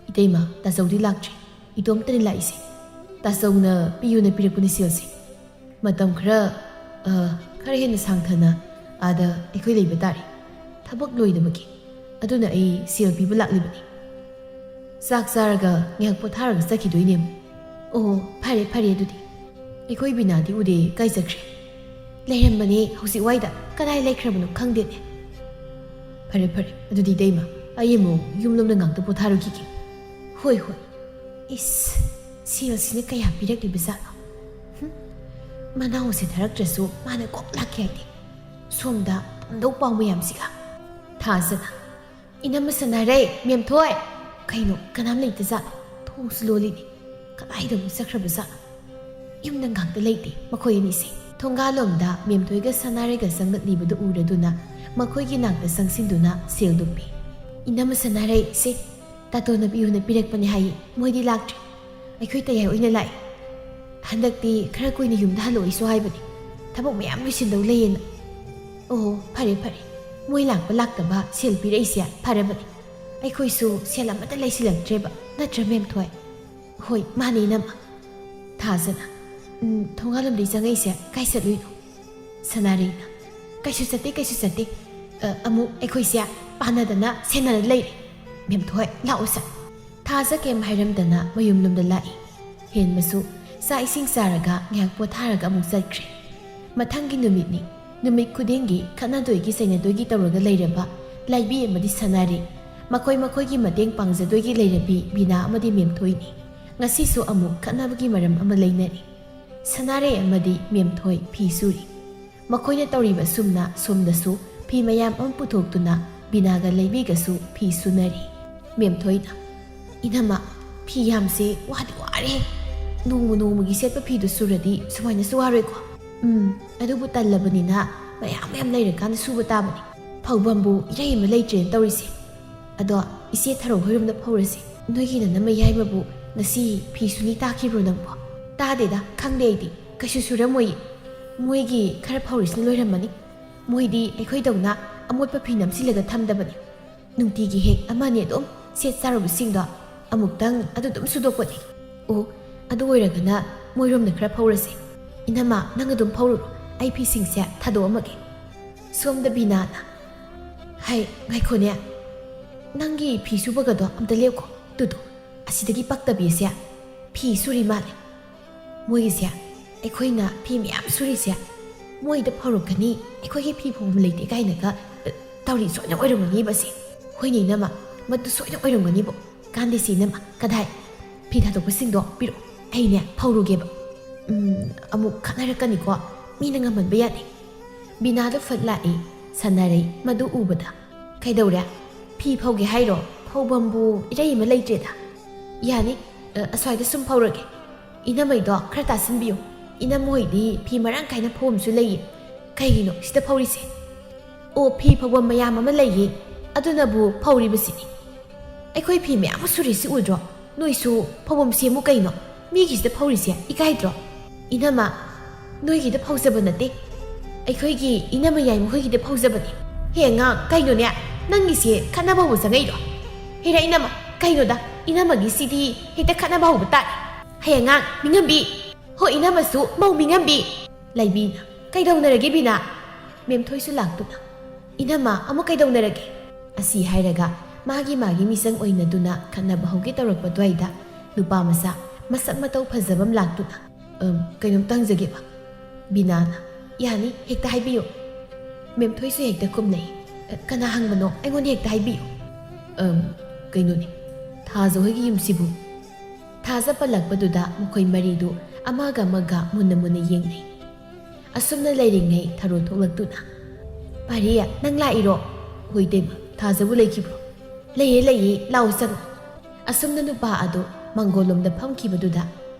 ꯏꯇꯩꯃ, ꯇꯥꯆꯧꯗꯤ ꯂꯥꯛꯇ꯭ꯔꯤ꯫ ꯏꯇꯣꯝꯇꯅꯤ ꯂꯥꯛꯏꯁꯦ꯫ ꯇꯥꯆꯧꯅ ꯄꯤꯌꯨꯅ ꯄꯤꯔꯛꯄꯅꯤ ꯁꯦꯜꯁꯦ꯫ ꯃꯇꯝ ꯈꯔ, ꯑ, ꯈꯔ ꯍꯦꯟꯅ ꯁꯥꯡꯊꯅ ꯑꯥꯗ ꯑꯩꯈꯣꯏ ꯂꯩꯕ ꯇꯥꯔꯦ꯫ ꯊꯕꯛ ꯂꯣꯏꯗꯕꯒꯤ꯫ ꯑꯗꯨꯅ ꯑꯩ ꯁꯦꯜ ꯄꯤꯕ ꯂꯥꯛꯂꯤꯕꯅꯤ꯫ ꯆꯥꯛ ꯆꯥꯔꯒ ꯉꯥꯏꯍꯥꯛ ꯄꯣꯊꯥꯔꯒ ꯆꯠꯈꯤꯗꯣꯏꯅꯦ꯫ ꯑꯣ, ꯐꯔꯦ, ꯐꯔꯦ ꯑꯗꯨꯗꯤ꯫ ꯑꯩꯈꯣꯏ ꯕꯤꯅꯥꯗꯤ ꯎꯗꯦ, ꯀꯥꯏ ꯆꯠꯈ꯭ꯔꯦ? ꯂꯩꯔꯝꯕꯅꯦ, ꯍꯧꯖꯤꯛ ꯋꯥꯏꯗ꯫ ꯀꯗꯥꯏ ꯂꯩꯈ꯭ꯔꯕꯅꯣ ꯈꯪꯗꯦꯅꯦ꯫ ꯐꯔꯦ, ꯐꯔꯦ꯫ ꯑꯗꯨꯗꯤ ꯏꯇꯩꯃ, ꯑꯩ ꯑꯃꯨꯛ ꯌꯨꯝꯂꯣꯝꯗ ꯉꯥꯛꯇ ꯄꯣꯊꯥꯔꯨꯈꯤꯒꯦ꯫ ꯍꯣꯏ, ꯍꯣꯏ꯫ ꯏꯁ, ꯁꯦꯜꯁꯤꯅ ꯀꯌꯥ ꯄꯤꯔꯛꯂꯤꯕꯖꯥꯠꯅꯣ? ꯍꯨꯝ? ꯃꯅꯥꯎꯁꯦ ꯊꯥꯔꯛꯇ꯭ꯔꯁꯨ ꯃꯥꯅ ꯀꯣꯛ ꯂꯥꯛꯀꯦ ꯍꯥꯏꯗꯦ꯫ ꯁꯣꯝꯗ ꯄꯨꯝꯗꯧ ꯄꯥꯎ ꯃꯌꯥꯝꯁꯤꯒ꯫ ꯊꯥꯖꯅ꯫ ꯏꯅꯝꯃ ꯁꯅꯥꯔꯩ, ꯃꯦꯝꯊꯣꯏ! ꯀꯩꯅꯣ, ꯀꯅꯥꯝ ꯂꯩꯇꯖꯥꯠꯂꯣ? ꯊꯣꯡꯁꯨ ꯂꯣꯜꯂꯤꯅꯦ꯫ ꯀꯗꯥꯏꯗꯕꯨ ꯆꯠꯈ꯭ꯔꯕꯖꯥꯠꯅꯣ? ꯌꯨꯝꯗ ꯉꯥꯛꯇ ꯂꯩꯇꯦ ꯃꯈꯣꯏ ꯑꯅꯤꯁꯦ꯫ ꯊꯣꯡꯒꯥꯜꯂꯣꯝꯗ ꯃꯦꯝꯊꯣꯏꯒ ꯁꯅꯥꯔꯩꯒ ꯆꯪꯂꯛꯂꯤꯕꯗꯨ ꯎꯔꯗꯨꯅ ꯃꯈꯣꯏꯒꯤ ꯅꯥꯛꯇ ꯆꯪꯁꯤꯟꯗꯨꯅ ꯁꯦꯜꯗꯨ ꯄꯤ꯫ ꯏꯅꯝꯃ ꯁꯅꯥꯔꯩ, ꯁꯦ, ꯇꯥꯇꯣꯟꯅ ꯄꯤꯌꯨꯅ ꯄꯤꯔꯛꯄꯅꯦ ꯍꯥꯏꯌꯦ, ꯃꯣꯏꯗꯤ ꯂꯥꯛꯇ꯭ꯔꯤ꯫ ꯑꯩꯈꯣꯏ ꯇꯌꯥꯏ ꯑꯣꯏꯅ ꯂꯥꯛꯑꯦ꯫ ꯍꯟꯗꯛꯇꯤ ꯈꯔ ꯀꯨꯏꯅ ꯌꯨꯝꯗ ꯍꯜꯂꯛꯑꯣꯏꯁꯨ ꯍꯥꯏꯕꯅꯤ, ꯊꯕꯛ ꯃꯌꯥꯝ ꯂꯣꯏꯁꯤꯟꯗꯧ ꯂꯩꯌꯦꯅ꯫ ꯑꯣ, ꯐꯔꯦ ꯐꯔꯦ, ꯃꯣꯏ ꯂꯥꯛꯄ ꯂꯥꯛꯇꯕ ꯁꯦꯜ ꯄꯤꯔꯛꯏꯁꯦ ꯐꯔꯕꯅꯤ꯫ ꯑꯩꯈꯣꯏꯁꯨ ꯁꯦꯜ ꯑꯃꯠꯇ ꯂꯩꯁꯤꯜꯂꯛꯇ꯭ꯔꯦꯕ, ꯅꯠꯇ꯭ꯔ ꯃꯦꯝꯊꯣꯏ? ꯍꯣꯏ, ꯃꯥꯅꯦ ꯏꯅꯝꯃ꯫ ꯊꯥꯖꯅ, ꯎꯝ, ꯊꯣꯡꯒꯥꯜꯂꯣꯝꯗꯒꯤ ꯆꯪꯉꯛꯏꯁꯦ ꯀꯥꯏ ꯆꯠꯂꯨꯏꯅꯣ? ꯁꯅꯥꯔꯩꯅ, ꯀꯩꯁꯨ ꯆꯠꯇꯦ, ꯀꯩꯁꯨ ꯆꯠꯇꯦ꯫ ꯑ, ꯑꯃꯨꯛ ꯑꯩꯈꯣꯏꯁꯦ ꯄꯥꯟꯅꯗꯅ ꯁꯦꯟꯅꯔ ꯂꯩꯔꯦ꯫ ꯃꯦꯝꯊꯣꯏ, ꯂꯥꯛꯑꯣ ꯁꯦ꯫ ꯊꯥꯖ ꯀꯩꯝ ꯍꯥꯏꯔꯝꯗꯅ ꯃꯌꯨꯝꯂꯣꯝꯗ ꯂꯥꯛꯏ꯫ ꯍꯦꯟꯕꯁꯨ ꯆꯥꯛ ꯏꯁꯤꯡ ꯆꯥꯔꯒ ꯉꯥꯏꯍꯥꯛ ꯄꯣꯊꯥꯔꯒ ꯑꯃꯨꯛ ꯆꯠꯈ꯭ꯔꯦ꯫ ꯃꯊꯪꯒꯤ ꯅꯨꯃꯤꯠꯅꯤ꯫ ꯅꯨꯃꯤꯠ ꯈꯨꯗꯤꯡꯒꯤ ꯈꯠꯅꯗꯣꯏꯒꯤ ꯆꯩꯅꯗꯣꯏꯒꯤ ꯇꯧꯔꯒ ꯂꯩꯔꯕ ꯂꯥꯏꯕꯤ ꯑꯃꯗꯤ ꯁꯅꯥꯔꯩ, ꯃꯈꯣꯏ ꯃꯈꯣꯏꯒꯤ ꯃꯇꯦꯡ ꯄꯥꯡꯖꯗꯣꯏꯒꯤ ꯂꯩꯔꯕꯤ ꯕꯤꯅꯥ ꯑꯃꯗꯤ ꯃꯦꯝꯊꯣꯏꯅꯤ꯫ ꯉꯁꯤꯁꯨ ꯑꯃꯨꯛ ꯈꯠꯅꯕꯒꯤ ꯃꯔꯝ ꯑꯃ ꯂꯩꯅꯔꯤ꯫ ꯁꯅꯥꯔꯩ ꯑꯃꯗꯤ ꯃꯦꯝꯊꯣꯏ ꯐꯤ ꯁꯨꯔꯤ꯫ ꯃꯈꯣꯏꯅ ꯇꯧꯔꯤꯕ ꯑꯁꯨꯝꯅ ꯁꯣꯝꯗꯁꯨ ꯐꯤ ꯃꯌꯥꯝ ꯑꯃ ꯄꯨꯊꯣꯛꯇꯨꯅ ꯕꯤꯅꯥꯒ ꯂꯩꯕꯤꯒꯁꯨ ꯐꯤ ꯁꯨꯅꯔꯤ꯫ ꯃꯦꯝꯊꯣꯏꯅ, "ꯏꯅꯝꯃ, ꯐꯤ ꯌꯥꯝꯁꯦ ꯋꯥꯗꯤ ꯋꯥꯔꯦ꯫ ꯅꯣꯡꯃ ꯅꯣꯡꯃꯒꯤ ꯁꯦꯠꯄ ꯐꯤꯗꯨ ꯁꯨꯔꯗꯤ ꯁꯨꯃꯥꯏꯅꯁꯨ ꯋꯥꯔꯣꯏꯀꯣ?" "ꯎꯝ, ꯑꯗꯨꯕꯨ ꯇꯜꯂꯕꯅꯤꯅ ꯃꯌꯥꯝ ꯃꯌꯥꯝ ꯂꯩꯔꯀꯥꯟꯗ ꯁꯨꯕ ꯇꯥꯕꯅꯤ꯫ ꯐꯧꯐꯝꯕꯨ ꯏꯔꯩ ꯑꯃ ꯂꯩꯇ꯭ꯔꯦꯅ ꯇꯧꯔꯤꯁꯦ꯫ ꯑꯗꯣ ꯏꯆꯦ ꯊꯔꯣ ꯍꯣꯏꯔꯣꯝꯗ ꯐꯧꯔꯁꯦ꯫ ꯅꯣꯏꯒꯤ ꯅꯅꯝꯃ ꯌꯥꯏꯃꯕꯨ ꯉꯁꯤ ꯐꯤ ꯁꯨꯅꯤ ꯇꯥꯈꯤꯕ꯭ꯔꯣ ꯅꯪꯕꯣ?" "ꯇꯥꯗꯦꯗ, ꯈꯪꯗꯦ ꯑꯩꯗꯤ꯫ ꯀꯩꯁꯨ ꯁꯨꯔꯝꯃꯣꯏꯌꯦ꯫ ꯃꯣꯏꯒꯤ ꯈꯔ ꯐꯧꯔꯤꯁꯤꯅ ꯂꯣꯏꯔꯝꯃꯅꯤ꯫ ꯃꯣꯏꯗꯤ ꯑꯩꯈꯣꯏꯗꯧꯅ ꯑꯃꯣꯠꯄ ꯐꯤ ꯅꯝꯁꯤꯜꯂꯒ ꯊꯝꯗꯕꯅꯤ꯫ ꯅꯨꯡꯇꯤꯒꯤ ꯍꯦꯛ ꯑꯃꯅꯤ ꯑꯗꯨꯝ ꯁꯦꯠ ꯆꯥꯔꯨꯕꯁꯤꯡꯗꯣ ꯑꯃꯨꯛꯇꯪ ꯑꯗꯨ ꯑꯗꯨꯝ ꯁꯨꯗꯣꯛꯄꯅꯤ꯫ ꯑꯣ, ꯑꯗꯨ ꯑꯣꯏꯔꯒꯅ ꯃꯣꯏꯔꯣꯝꯗ ꯈꯔ ꯐꯧꯔꯁꯦ꯫ ꯏꯅꯝꯃ, ꯅꯪ ꯑꯗꯨꯝ ꯐꯧꯔꯨꯔꯣ, ꯑꯩ ꯐꯤꯁꯤꯡꯁꯦ ꯊꯥꯗꯣꯛꯑꯝꯃꯒꯦ꯫" ꯁꯣꯝꯗ ꯕꯤꯅꯥꯅ, "ꯍꯩ, ꯉꯥꯏꯈꯣꯅꯦ, ꯅꯪꯒꯤ ꯐꯤ ꯁꯨꯕꯒꯗꯣ ꯑꯝꯇ ꯂꯦꯞꯈꯣ꯫ ꯇꯨꯗꯣ, ꯑꯁꯤꯗꯒꯤ ꯄꯛꯇꯕꯤꯁꯦ ꯐꯤ ꯁꯨꯔꯤ ꯃꯥꯜꯂꯦ꯫ ꯃꯣꯏꯒꯤꯁꯦ, ꯑꯩꯈꯣꯏꯅ ꯐꯤ ꯃꯌꯥꯝ ꯁꯨꯔꯤꯁꯦ ꯃꯣꯏꯗ ꯐꯧꯔꯛꯀꯅꯤ, ꯑꯩꯈꯣꯏꯒꯤ ꯐꯤ ꯐꯧꯐꯝ ꯂꯩꯇꯦ ꯀꯥꯏꯅꯒ, ꯑ, ꯇꯧꯔꯤ ꯁꯣꯏꯅ ꯑꯣꯏꯔꯝꯒꯅꯤꯕ ꯁꯤ꯫ ꯍꯣꯏꯅꯦ ꯏꯅꯝꯃ, ꯃꯗꯨ ꯁꯣꯏꯅ ꯑꯣꯏꯔꯝꯒꯅꯤꯕꯣ꯫ ꯀꯥꯟꯗꯦꯁꯦ ꯏꯅꯝꯃ, ꯀꯗꯥꯏ? ꯐꯤ ꯊꯥꯗꯣꯛꯄꯁꯤꯡꯗꯣ ꯄꯤꯔꯛꯑꯣ, ꯑꯩꯅꯦ ꯐꯧꯔꯨꯒꯦꯕ꯫ ꯎꯝ, ꯑꯃꯨꯛ ꯈꯠꯅꯔꯛꯀꯅꯤꯀꯣ, ꯃꯤꯅ ꯉꯝꯍꯟꯕ ꯌꯥꯗꯦ꯫" ꯕꯤꯅꯥꯗꯣ ꯐꯠ ꯂꯥꯛꯏ꯫ ꯁꯥꯟꯅꯔꯩ ꯃꯗꯨ ꯎꯕꯗ, "ꯀꯩꯗꯧꯔꯦ? ꯐꯤ ꯐꯧꯒꯦ ꯍꯥꯏꯔꯣ? ꯐꯧꯐꯝꯕꯨ ꯏꯔꯩ ꯑꯃ ꯂꯩꯇ꯭ꯔꯦꯗ꯫" "ꯌꯥꯅꯤ, ꯑ, ꯑꯁ꯭ꯋꯥꯏꯗ ꯁꯨꯝ ꯐꯧꯔꯒꯦ꯫ ꯏꯅꯝꯃꯩꯗꯣ ꯈꯔ ꯇꯥꯁꯤꯟꯕꯤꯌꯨ꯫ ꯏꯅꯝꯃ ꯍꯣꯏꯗꯤ ꯐꯤ ꯃꯔꯥꯡ ꯀꯥꯏꯅ ꯐꯧꯐꯝꯁꯨ ꯂꯩꯌꯦ꯫ ꯀꯩꯒꯤꯅꯣ ꯁꯤꯗ ꯐꯧꯔꯤꯁꯦ? ꯑꯣ, ꯐꯤ ꯐꯧꯐꯝ ꯃꯌꯥꯝ ꯑꯃ ꯂꯩꯌꯦ, ꯑꯗꯨꯅꯕꯨ ꯐꯧꯔꯤꯕꯁꯤꯅꯤ꯫ ꯑꯩꯈꯣꯏ ꯐꯤ ꯃꯌꯥꯝ ꯑꯃ ꯁꯨꯔꯤꯁꯤ ꯎꯗ꯭ꯔꯣ? ꯅꯣꯏꯁꯨ ꯐꯧꯐꯝ ꯁꯦꯝꯃꯨ ꯀꯩꯅꯣ? ꯃꯤꯒꯤꯁꯤꯗ ꯐꯧꯔꯤꯁꯦ ꯏꯀꯥꯏꯗ꯭ꯔꯣ?" "ꯏꯅꯝꯃ, ꯅꯣꯏꯒꯤꯗ ꯐꯧꯖꯕ ꯅꯠꯇꯦ꯫ ꯑꯩꯈꯣꯏꯒꯤ ꯏꯅꯝꯃ ꯌꯥꯏꯃ ꯍꯣꯏꯒꯤꯗ ꯐꯧꯖꯕꯅꯦ꯫" "ꯍꯦ ꯑꯉꯥꯡ, ꯀꯩꯅꯣꯅꯦ? ꯅꯪꯒꯤꯁꯦ ꯈꯠꯅꯕ ꯍꯧꯕ ꯆꯪꯉꯛꯏꯔꯣ?" "ꯍꯦꯔꯥ ꯏꯅꯝꯃ, ꯀꯩꯅꯣꯗ, ꯏꯅꯝꯃꯒꯤꯁꯤꯗꯤ ꯍꯦꯛꯇ ꯈꯠꯅꯕ ꯍꯧꯕ ꯇꯥꯔꯦ꯫ ꯍꯦ ꯑꯉꯥꯡ, ꯃꯤꯉꯝꯕꯤ!" "ꯍꯣ, ꯏꯅꯝꯃꯁꯨ ꯃꯧ ꯃꯤꯉꯝꯕꯤ!" ꯂꯩꯕꯤꯅ, "ꯀꯩꯗꯧꯅꯔꯒꯦ ꯕꯤꯅꯥ?" ꯃꯦꯝꯊꯣꯏꯁꯨ ꯂꯥꯛꯇꯨꯅ, "ꯏꯅꯝꯃ, ꯑꯃꯨꯛ ꯀꯩꯗꯧꯅꯔꯒꯦ?" ꯑꯁꯤ ꯍꯥꯏꯔꯒ ꯃꯥꯒꯤ ꯃꯥꯒꯤ ꯃꯤꯆꯪ ꯑꯣꯏꯅꯗꯨꯅ ꯈꯠꯅꯕ ꯍꯧꯒꯦ ꯇꯧꯔꯛꯄ ꯑꯗꯨꯋꯥꯏꯗ ꯅꯨꯄꯥ ꯃꯆꯥ ꯃꯁꯛ ꯃꯇꯧ ꯐꯖꯕ ꯑꯃ ꯂꯥꯛꯇꯨꯅ, "ꯑꯝ, ꯀꯩꯅꯣꯝꯇ ꯍꯪꯖꯒꯦꯕ꯫" ꯕꯤꯅꯥꯅ, "ꯌꯥꯅꯤ, ꯍꯦꯛꯇ ꯍꯥꯏꯕꯤꯌꯨ꯫" ꯃꯦꯝꯊꯣꯏꯁꯨ ꯍꯦꯛꯇ ꯈꯨꯝꯂꯛꯏ꯫ "ꯀꯅꯥ ꯍꯪꯕꯅꯣ? ꯑꯩꯉꯣꯟꯗ ꯍꯦꯛꯇ ꯍꯥꯏꯕꯤꯌꯨ꯫" "ꯑꯝ, ꯀꯩꯅꯣꯅꯤ, ꯊꯥꯖ ꯍꯣꯏꯒꯤ ꯌꯨꯝꯁꯤꯕꯨ?" ꯊꯥꯖ ꯄꯜꯂꯛꯄꯗꯨꯗ ꯃꯈꯣꯏ ꯃꯔꯤꯗꯨ ꯑꯃꯒ ꯑꯃꯒ ꯃꯨꯟꯅ ꯃꯨꯟꯅ ꯌꯦꯡꯅꯩ꯫ ꯑꯁꯨꯝꯅ ꯂꯩꯔꯤꯉꯩ ꯊꯔꯣ ꯊꯣꯛꯂꯛꯇꯨꯅ, "ꯄꯥꯔꯤ, ꯅꯪ ꯂꯥꯛꯏꯔꯣ?" "ꯍꯣꯏ ꯇꯩꯃ, ꯊꯥꯖꯕꯨ ꯂꯩꯈꯤꯕ꯭ꯔꯣ?" "ꯂꯩꯌꯦ, ꯂꯩꯌꯦ, ꯂꯥꯛꯑꯣ ꯆꯪꯉꯣ꯫" ꯑꯁꯨꯝꯅ ꯅꯨꯄꯥ ꯑꯗꯨ ꯃꯥꯡꯒꯣꯜꯂꯣꯝꯗ ꯐꯝꯈꯤꯕꯗꯨꯗ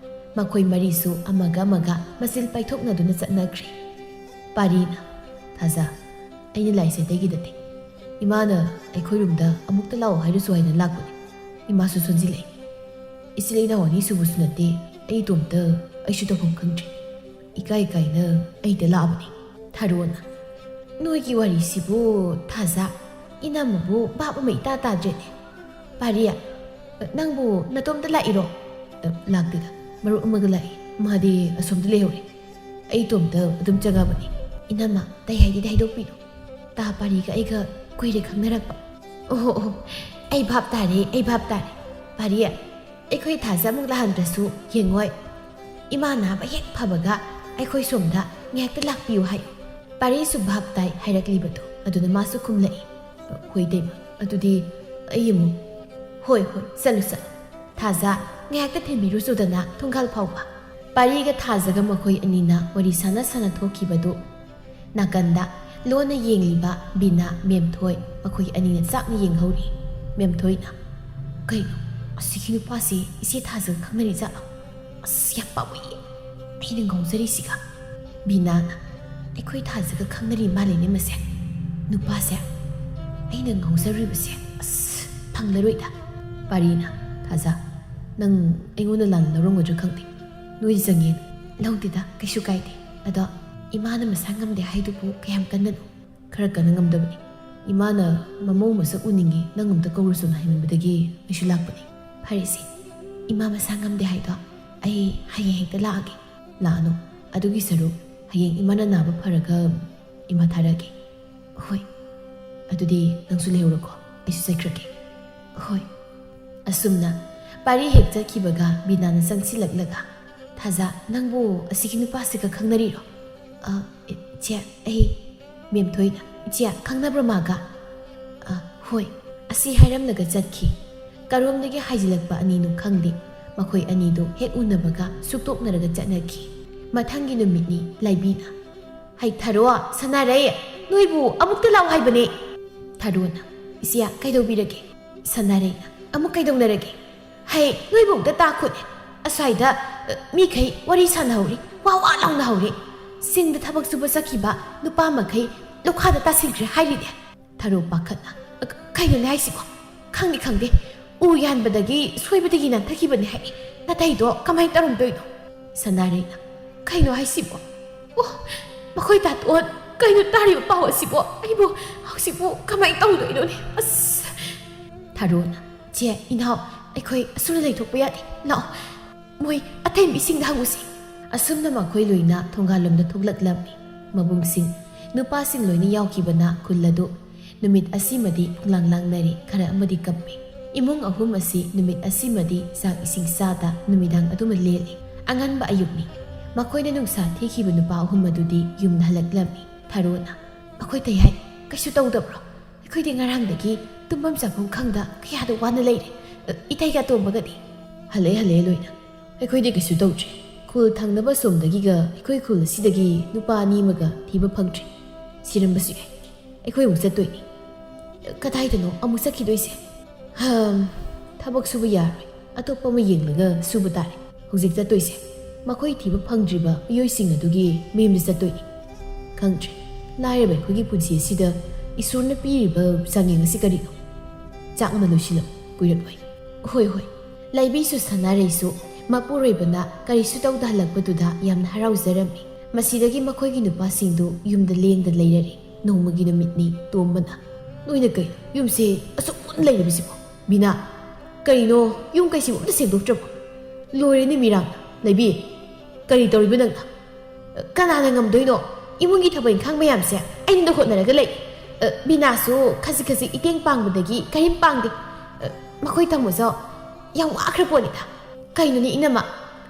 ꯃꯈꯣꯏ ꯃꯔꯤꯁꯨ ꯑꯃꯒ ꯑꯃꯒ ꯃꯆꯤꯜ ꯄꯥꯏꯊꯣꯛꯅꯗꯨꯅ ꯆꯠꯅꯈ꯭ꯔꯦ꯫ ꯄꯥꯔꯤꯅ, "ꯊꯥꯖ, ꯑꯩꯅ ꯂꯥꯛꯏꯁꯦ ꯑꯇꯩꯒꯤ ꯅꯠꯇꯦ꯫ ꯏꯃꯥꯅ ꯑꯩꯈꯣꯏ ꯔꯨꯝꯗ ꯑꯃꯨꯛꯇ ꯂꯥꯛꯑꯣ ꯍꯥꯏꯔꯁꯨ ꯍꯥꯏꯅ ꯂꯥꯛꯄꯅꯦ꯫ ꯏꯃꯥꯁꯨ ꯁꯣꯟꯖꯤꯜꯂꯛꯑꯦ꯫ ꯏꯆꯤꯜ ꯏꯅꯥꯎ ꯑꯅꯤꯁꯨꯕꯁꯨ ꯅꯠꯇꯦ, ꯑꯩ ꯏꯇꯣꯝꯇ, ꯑꯩꯁꯨ ꯇꯧꯐꯝ ꯈꯪꯗ꯭ꯔꯦ꯫ ꯏꯀꯥꯏ ꯀꯥꯏꯅ ꯑꯩꯗ ꯂꯥꯛꯑꯕꯅꯦ꯫" ꯊꯥꯔꯣꯅ, "ꯅꯣꯏꯒꯤ ꯋꯥꯔꯤꯁꯤꯕꯨ ꯊꯥꯖ, ꯏꯅꯝꯃꯕꯨ ꯚꯥꯞ ꯑꯃ ꯏꯇꯥ ꯇꯥꯗ꯭ꯔꯦꯅꯦ꯫ ꯄꯥꯔꯤ, ꯅꯪꯕꯨ ꯅꯇꯣꯝꯇ ꯂꯥꯛꯏꯔꯣ?" "ꯑ, ꯂꯥꯛꯇꯦꯗ, ꯃꯔꯨꯞ ꯑꯃꯒ ꯂꯥꯛꯏ꯫ ꯃꯥꯗꯤ ꯑꯁꯣꯝꯗ ꯂꯩꯍꯧꯔꯦ꯫ ꯑꯩ ꯏꯇꯣꯝꯇ ꯑꯗꯨꯝ ꯆꯪꯉꯕꯅꯤ꯫" "ꯏꯅꯝꯃ, ꯇꯩ ꯍꯥꯏꯗꯤꯗꯤ ꯍꯥꯏꯗꯣꯛꯄꯤꯅꯨ꯫ ꯇꯥ ꯄꯥꯔꯤꯒ ꯑꯩꯒ ꯀꯨꯏꯔꯦ ꯈꯪꯅꯔꯛꯄ꯫" "ꯑꯣꯍꯣ, ꯑꯣꯍꯣ, ꯑꯩ ꯚꯥꯞ ꯇꯥꯔꯦ, ꯑꯩ ꯚꯥꯞ ꯇꯥꯔꯦ꯫ ꯄꯥꯔꯤ, ꯑꯩꯈꯣꯏ ꯊꯥꯖ ꯑꯃꯨꯛ ꯂꯥꯛꯍꯟꯗ꯭ꯔꯁꯨ ꯌꯦꯡꯉꯣꯏ꯫ ꯏꯃꯥ ꯅꯥꯕ ꯍꯦꯛ ꯐꯕꯒ ꯑꯩꯈꯣꯏ ꯁꯣꯝꯗ ꯉꯥꯏꯍꯥꯛꯇ ꯂꯥꯛꯄꯤꯌꯨ ꯍꯥꯏꯌꯨ꯫" ꯄꯥꯔꯤꯁꯨ ꯚꯥꯞ ꯇꯥꯏ ꯍꯥꯏꯔꯛꯂꯤꯕꯗꯣ ꯑꯗꯨꯅ ꯃꯥꯁꯨ ꯈꯨꯝꯂꯛꯏ꯫ "ꯍꯣꯏ ꯇꯩꯃ, ꯑꯗꯨꯗꯤ ꯑꯩ ꯑꯃꯨꯛ꯫" "ꯍꯣꯏ, ꯍꯣꯏ, ꯆꯠꯂꯨ, ꯆꯠꯂꯨ꯫ ꯊꯥꯖ, ꯉꯥꯏꯍꯥꯛꯇ ꯊꯤꯟꯕꯤꯔꯨꯆꯣꯗꯅ ꯊꯣꯡꯒꯥꯜ ꯐꯥꯎꯕ꯫" ꯄꯥꯔꯤꯒ ꯊꯥꯖꯒ ꯃꯈꯣꯏ ꯑꯅꯤꯅ ꯋꯥꯔꯤ ꯁꯥꯟꯅ ꯁꯥꯟꯅ ꯊꯣꯛꯈꯤꯕꯗꯨ ꯅꯥꯀꯟꯗ ꯂꯣꯟꯅ ꯌꯦꯡꯂꯤꯕ ꯕꯤꯅꯥ, ꯃꯦꯝꯊꯣꯏ ꯃꯈꯣꯏ ꯑꯅꯤꯅ ꯆꯥꯛꯅ ꯌꯦꯡꯍꯧꯔꯤ꯫ ꯃꯦꯝꯊꯣꯏꯅ, "ꯀꯩꯅꯣ, ꯑꯁꯤꯒꯤ ꯅꯨꯄꯥꯁꯤ ꯏꯆꯦ ꯊꯥꯖꯒ ꯈꯪꯅꯔꯤ ꯖꯥꯠꯂꯣ? ꯑꯁ, ꯌꯥꯝ ꯄꯥꯝꯃꯨꯏꯌꯦ꯫ ꯑꯩꯅ ꯉꯥꯎꯖꯔꯤꯁꯤꯒ꯫" ꯕꯤꯅꯥꯅ, "ꯑꯩꯈꯣꯏ ꯊꯥꯖꯒ ꯈꯪꯅꯔꯤ ꯃꯥꯜꯂꯦꯅꯦ ꯃꯁꯦ꯫ ꯅꯨꯄꯥꯁꯦ ꯑꯩꯅ ꯉꯥꯎꯖꯔꯨꯔꯤꯕꯁꯦ, ꯑꯁ, ꯐꯪꯂꯔꯣꯏꯗ꯫" ꯄꯥꯔꯤꯅ, "ꯊꯥꯖ, ꯅꯪ ꯑꯩꯉꯣꯟꯗ ꯂꯥꯟꯅ ꯂꯧꯔꯝꯒꯗ꯭ꯔꯥ ꯈꯪꯗꯦ꯫ ꯅꯣꯏꯗ ꯆꯪꯉꯦꯅ꯫" "ꯂꯧꯗꯦꯗ, ꯀꯩꯁꯨ ꯀꯥꯏꯗꯦ꯫ ꯑꯗꯣ ꯏꯃꯥꯅ ꯃꯁꯥ ꯉꯝꯗꯦ ꯍꯥꯏꯗꯨꯕꯨ ꯀꯌꯥꯝ ꯀꯟꯅꯅꯣ?" "ꯈꯔ ꯀꯟꯅ ꯉꯝꯗꯕꯅꯤ꯫ ꯏꯃꯥꯅ ꯃꯃꯧ ꯃꯁꯛ ꯎꯅꯤꯡꯉꯤ, ꯅꯪ ꯑꯝꯇ ꯀꯧꯔꯨꯁꯣꯅ ꯍꯥꯏꯃꯟꯕꯗꯒꯤ ꯑꯩꯁꯨ ꯂꯥꯛꯄꯅꯤ꯫" "ꯐꯔꯦꯁꯦ, ꯏꯃꯥ ꯃꯁꯥ ꯉꯝꯗꯦ ꯍꯥꯏꯗꯣ ꯑꯩ ꯍꯌꯦꯡ ꯍꯦꯛꯇ ꯂꯥꯛꯑꯒꯦ꯫" "ꯂꯥꯛꯑꯅꯨ, ꯑꯗꯨꯒꯤ ꯁꯔꯨꯛ ꯍꯌꯦꯡ ꯏꯃꯥꯅ ꯅꯥꯕ ꯐꯔꯒ ꯏꯃꯥ ꯊꯥꯔꯛꯑꯒꯦ꯫" "ꯍꯣꯏ, ꯑꯗꯨꯗꯤ ꯅꯪꯁꯨ ꯂꯩꯍꯧꯔꯣꯀꯣ, ꯑꯩꯁꯨ ꯆꯠꯈ꯭ꯔꯒꯦ꯫" "ꯍꯣꯏ꯫" ꯑꯁꯨꯝꯅ ꯄꯥꯔꯤ ꯍꯦꯛ ꯆꯠꯈꯤꯕꯒ ꯕꯤꯅꯥꯅ ꯆꯪꯁꯤꯜꯂꯛꯂꯒ, "ꯊꯥꯖ, ꯅꯪꯕꯨ ꯑꯁꯤꯒꯤ ꯅꯨꯄꯥꯁꯤꯒ ꯈꯪꯅꯔꯤꯔꯣ?" "ꯑ, ꯑꯦ, "ꯆꯦ, ꯑꯩ," ꯃꯦꯝꯊꯣꯏꯅ, "ꯏꯆꯦ, ꯈꯪꯅꯕ꯭ꯔꯣ ꯃꯥꯒ?" "ꯑ, ꯍꯣꯏ," ꯑꯁꯤ ꯍꯥꯏꯔꯝꯂꯒ ꯆꯠꯈꯤ꯫ ꯀꯔꯣꯝꯗꯒꯤ ꯍꯥꯏꯖꯤꯜꯂꯛꯄ ꯑꯅꯤꯅꯣ ꯈꯪꯗꯦ, ꯃꯈꯣꯏ ꯑꯅꯤꯗꯨ ꯍꯦꯛ ꯎꯅꯕꯒ ꯁꯨꯛꯇꯣꯛꯅꯔꯒ ꯆꯠꯅꯈꯤ꯫ ꯃꯊꯪꯒꯤ ꯅꯨꯃꯤꯠꯅꯤ꯫ ꯂꯥꯏꯕꯤꯅ, "ꯍꯩ ꯊꯔꯣ, ꯁꯅꯥꯔꯩ, ꯅꯣꯏꯕꯨ ꯑꯃꯨꯛꯇ ꯂꯥꯛꯑꯣ ꯍꯥꯏꯕꯅꯦ꯫" ꯊꯔꯣꯅ, "ꯏꯆꯦ, ꯀꯩꯗꯧꯕꯤꯔꯒꯦ?" ꯁꯅꯥꯔꯩꯅ, "ꯑꯃꯨꯛ ꯀꯩꯗꯧꯅꯔꯒꯦ? ꯍꯩ, ꯅꯣꯏꯕꯨ ꯑꯃꯨꯛꯇ ꯇꯥꯈꯣꯅꯦ꯫ ꯑꯁ꯭ꯋꯥꯏꯗ, ꯑ, ꯃꯤꯈꯩ ꯋꯥꯔꯤ ꯁꯥꯟꯅꯍꯧꯔꯤ, ꯋꯥ ꯋꯥ ꯂꯥꯎꯅꯍꯧꯔꯤ꯫ ꯆꯤꯡꯗ ꯊꯕꯛ ꯁꯨꯕ ꯆꯠꯈꯤꯕ ꯅꯨꯄꯥ ꯃꯈꯩ ꯂꯣꯈꯥꯗ ꯇꯥꯁꯤꯟꯈ꯭ꯔꯦ ꯍꯥꯏꯔꯤꯅꯦ꯫" ꯊꯔꯣ ꯄꯥꯈꯠꯅ, "ꯑ, ꯀꯩꯅꯣꯅꯦ ꯍꯥꯏꯁꯤꯕꯣ? ꯈꯪꯗꯤ ꯈꯪꯗꯦ꯫ ꯎ ꯌꯥꯟꯕꯗꯒꯤ ꯁꯣꯏꯕꯗꯒꯤ ꯅꯥꯟꯊꯈꯤꯕꯅꯦ ꯍꯥꯏ꯫ ꯅꯥꯇꯩꯗꯣ ꯀꯃꯥꯏꯅ ꯇꯧꯔꯝꯗꯣꯏꯅꯣ?" ꯁꯅꯥꯔꯩꯅ, "ꯀꯩꯅꯣ ꯍꯥꯏꯁꯤꯕꯣ? ꯑꯣ, ꯃꯈꯣꯏ ꯇꯥꯇꯣꯟ, ꯀꯩꯅꯣ ꯇꯥꯔꯤꯕ ꯄꯥꯎ ꯑꯁꯤꯕꯣ? ꯑꯩꯕꯨ ꯍꯧꯖꯤꯛꯄꯨ ꯀꯃꯥꯏꯅ ꯇꯧꯗꯣꯏꯅꯣꯅꯦ? ꯑꯁ!" ꯊꯔꯣꯅ, "ꯆꯦ, ꯏꯅꯥꯎ, ꯑꯩꯈꯣꯏ ꯑꯁꯨꯝꯅ ꯂꯩꯊꯣꯛꯄ ꯌꯥꯗꯦ꯫ ꯂꯥꯛꯑꯣ, ꯃꯣꯏ ꯑꯇꯩ ꯃꯤꯁꯤꯡꯗ ꯍꯪꯉꯨꯁꯤ꯫" ꯑꯁꯨꯝꯅ ꯃꯈꯣꯏ ꯂꯣꯏꯅ ꯊꯣꯡꯒꯥꯜꯂꯣꯝꯗ ꯊꯣꯛꯂꯛꯂꯝꯃꯤ꯫ ꯃꯕꯨꯡꯁꯤꯡ, ꯅꯨꯄꯥꯁꯤꯡ ꯂꯣꯏꯅ ꯌꯥꯎꯈꯤꯕꯅ ꯈꯨꯜ ꯑꯗꯨ ꯅꯨꯃꯤꯠ ꯑꯁꯤꯃꯗꯤ ꯄꯨꯡꯂꯥꯡ ꯂꯥꯡꯅꯔꯦ, ꯈꯔ ꯑꯃꯗꯤ ꯀꯞꯄꯦ꯫ ꯏꯃꯨꯡ ꯑꯍꯨꯝ ꯑꯁꯤ ꯅꯨꯃꯤꯠ ꯑꯁꯤꯃꯗꯤ ꯆꯥꯛ ꯏꯁꯤꯡ ꯆꯥꯗ ꯅꯨꯃꯤꯗꯥꯡ ꯑꯗꯨꯃ ꯂꯦꯜꯂꯤ꯫ ꯑꯉꯟꯕ ꯑꯌꯨꯛꯅꯤ꯫ ꯃꯈꯣꯏꯅ ꯅꯨꯡꯁꯥ ꯊꯤꯈꯤꯕ ꯅꯨꯄꯥ ꯑꯍꯨꯝ ꯑꯗꯨꯗꯤ ꯌꯨꯝꯗ ꯍꯜꯂꯛꯂꯝꯃꯤ꯫ ꯊꯔꯣꯅ, "ꯃꯈꯣꯏ ꯇꯩ ꯍꯥꯏ, ꯀꯩꯁꯨ ꯇꯧꯗꯕ꯭ꯔꯣ? ꯑꯩꯈꯣꯏꯗꯤ ꯉꯔꯥꯡꯗꯒꯤ ꯇꯨꯝꯐꯝ ꯆꯥꯐꯝ ꯈꯪꯗ ꯀꯌꯥꯗ ꯋꯥꯅ ꯂꯩꯔꯦ꯫ ꯑ, ꯏꯇꯩꯒ ꯇꯣꯝꯕꯒꯗꯤ?" "ꯍꯜꯂꯛꯑꯦ, ꯍꯜꯂꯛꯑꯦ ꯂꯣꯏꯅ꯫ ꯑꯩꯈꯣꯏꯗꯤ ꯀꯩꯁꯨ ꯇꯧꯗ꯭ꯔꯤ꯫ ꯈꯨꯜ ꯊꯪꯅꯕ ꯁꯣꯝꯗꯒꯤꯒ ꯑꯩꯈꯣꯏ ꯈꯨꯜ ꯑꯁꯤꯗꯒꯤ ꯅꯨꯄꯥ ꯑꯅꯤ ꯑꯃꯒ ꯊꯤꯕ ꯐꯪꯗ꯭ꯔꯤ꯫ ꯁꯤꯔꯝꯕꯁꯨ ꯌꯥꯏ꯫ ꯑꯩꯈꯣꯏ ꯑꯃꯨꯛ ꯆꯠꯇꯣꯏꯅꯤ꯫" "ꯀꯗꯥꯏꯗꯅꯣ ꯑꯃꯨꯛ ꯆꯠꯈꯤꯗꯣꯏꯁꯦ?" "ꯍꯝ, ꯊꯕꯛ ꯁꯨꯕ ꯌꯥꯔꯣꯏ꯫ ꯑꯇꯣꯞꯄ ꯑꯃ ꯌꯦꯡꯂꯒ ꯁꯨꯕ ꯇꯥꯔꯦ꯫ ꯍꯧꯖꯤꯛ ꯆꯠꯇꯣꯏꯁꯦ ꯃꯈꯣꯏ ꯊꯤꯕ ꯐꯪꯗ꯭ꯔꯤꯕ ꯃꯤꯑꯣꯏꯁꯤꯡ ꯑꯗꯨꯒꯤ ꯃꯌꯨꯝꯗ ꯆꯠꯇꯣꯏꯅꯤ꯫ ꯈꯪꯗ꯭ꯔꯦ, ꯂꯥꯏꯔꯕ ꯑꯩꯈꯣꯏꯒꯤ ꯄꯨꯟꯁꯤ ꯑꯁꯤꯗ ꯏꯁꯣꯔꯅ ꯄꯤꯔꯤꯕ ꯆꯥꯡꯌꯦꯡ ꯑꯁꯤ ꯀꯔꯤꯅꯣ? ꯆꯥꯛ ꯑꯃ ꯂꯣꯏꯁꯤꯜꯂꯝꯃꯨ, ꯀꯨꯏꯔꯛꯂꯣꯏ꯫" "ꯍꯣꯏ, ꯍꯣꯏ꯫" ꯂꯥꯏꯕꯤꯁꯨ ꯁꯅꯥꯔꯩꯁꯨ ꯃꯄꯨꯔꯣꯏꯕꯅ ꯀꯔꯤꯁꯨ ꯇꯧꯗ ꯍꯜꯂꯛꯄꯗꯨꯗ ꯌꯥꯝꯅ ꯍꯔꯥꯎꯖꯔꯝꯃꯤ꯫ ꯃꯁꯤꯗꯒꯤ ꯃꯈꯣꯏꯒꯤ ꯅꯨꯄꯥꯁꯤꯡꯗꯨ ꯌꯨꯝꯗ ꯂꯦꯡꯗ ꯂꯩꯔꯔꯦ꯫ ꯅꯣꯡꯃꯒꯤ ꯅꯨꯃꯤꯠꯅꯤ꯫ ꯇꯣꯝꯕꯅ, "ꯅꯣꯏꯅ ꯀꯩꯅꯣ ꯌꯨꯝꯁꯦ ꯑꯁꯨꯛ ꯃꯣꯠꯅ ꯂꯩꯔꯤꯕꯁꯤꯕꯣ? ꯕꯤꯅꯥ, ꯀꯔꯤꯅꯣ ꯌꯨꯝ ꯀꯩꯁꯤꯕꯨ ꯑꯝꯇ ꯁꯦꯡꯗꯣꯛꯇ꯭ꯔꯕꯣ? ꯂꯣꯏꯔꯦꯅꯦ ꯃꯤꯔꯥꯡ꯫ ꯂꯩꯕꯤ, ꯀꯔꯤ ꯇꯧꯔꯤꯕ ꯅꯪꯅ? ꯀꯅꯥꯅ ꯉꯝꯗꯣꯏꯅꯣ? ꯏꯃꯨꯡꯒꯤ ꯊꯕꯛ ꯏꯪꯈꯥꯡ ꯃꯌꯥꯝꯁꯦ ꯑꯩꯅ ꯍꯣꯠꯅꯔꯒ ꯂꯩ꯫ ꯑ, ꯕꯤꯅꯥꯁꯨ ꯈꯖꯤꯛ ꯈꯖꯤꯛ ꯏꯇꯦꯡ ꯄꯥꯡꯕꯗꯒꯤ ꯀꯔꯤꯝ ꯄꯥꯡꯗꯦ꯫ ꯑ, ꯃꯈꯣꯏ ꯇꯥꯃꯣꯁꯨ ꯌꯥꯝ ꯋꯥꯈ꯭ꯔ ꯄꯣꯠꯅꯤꯗ꯫ ꯀꯩꯅꯣꯅꯦ ꯏꯅꯝꯃ,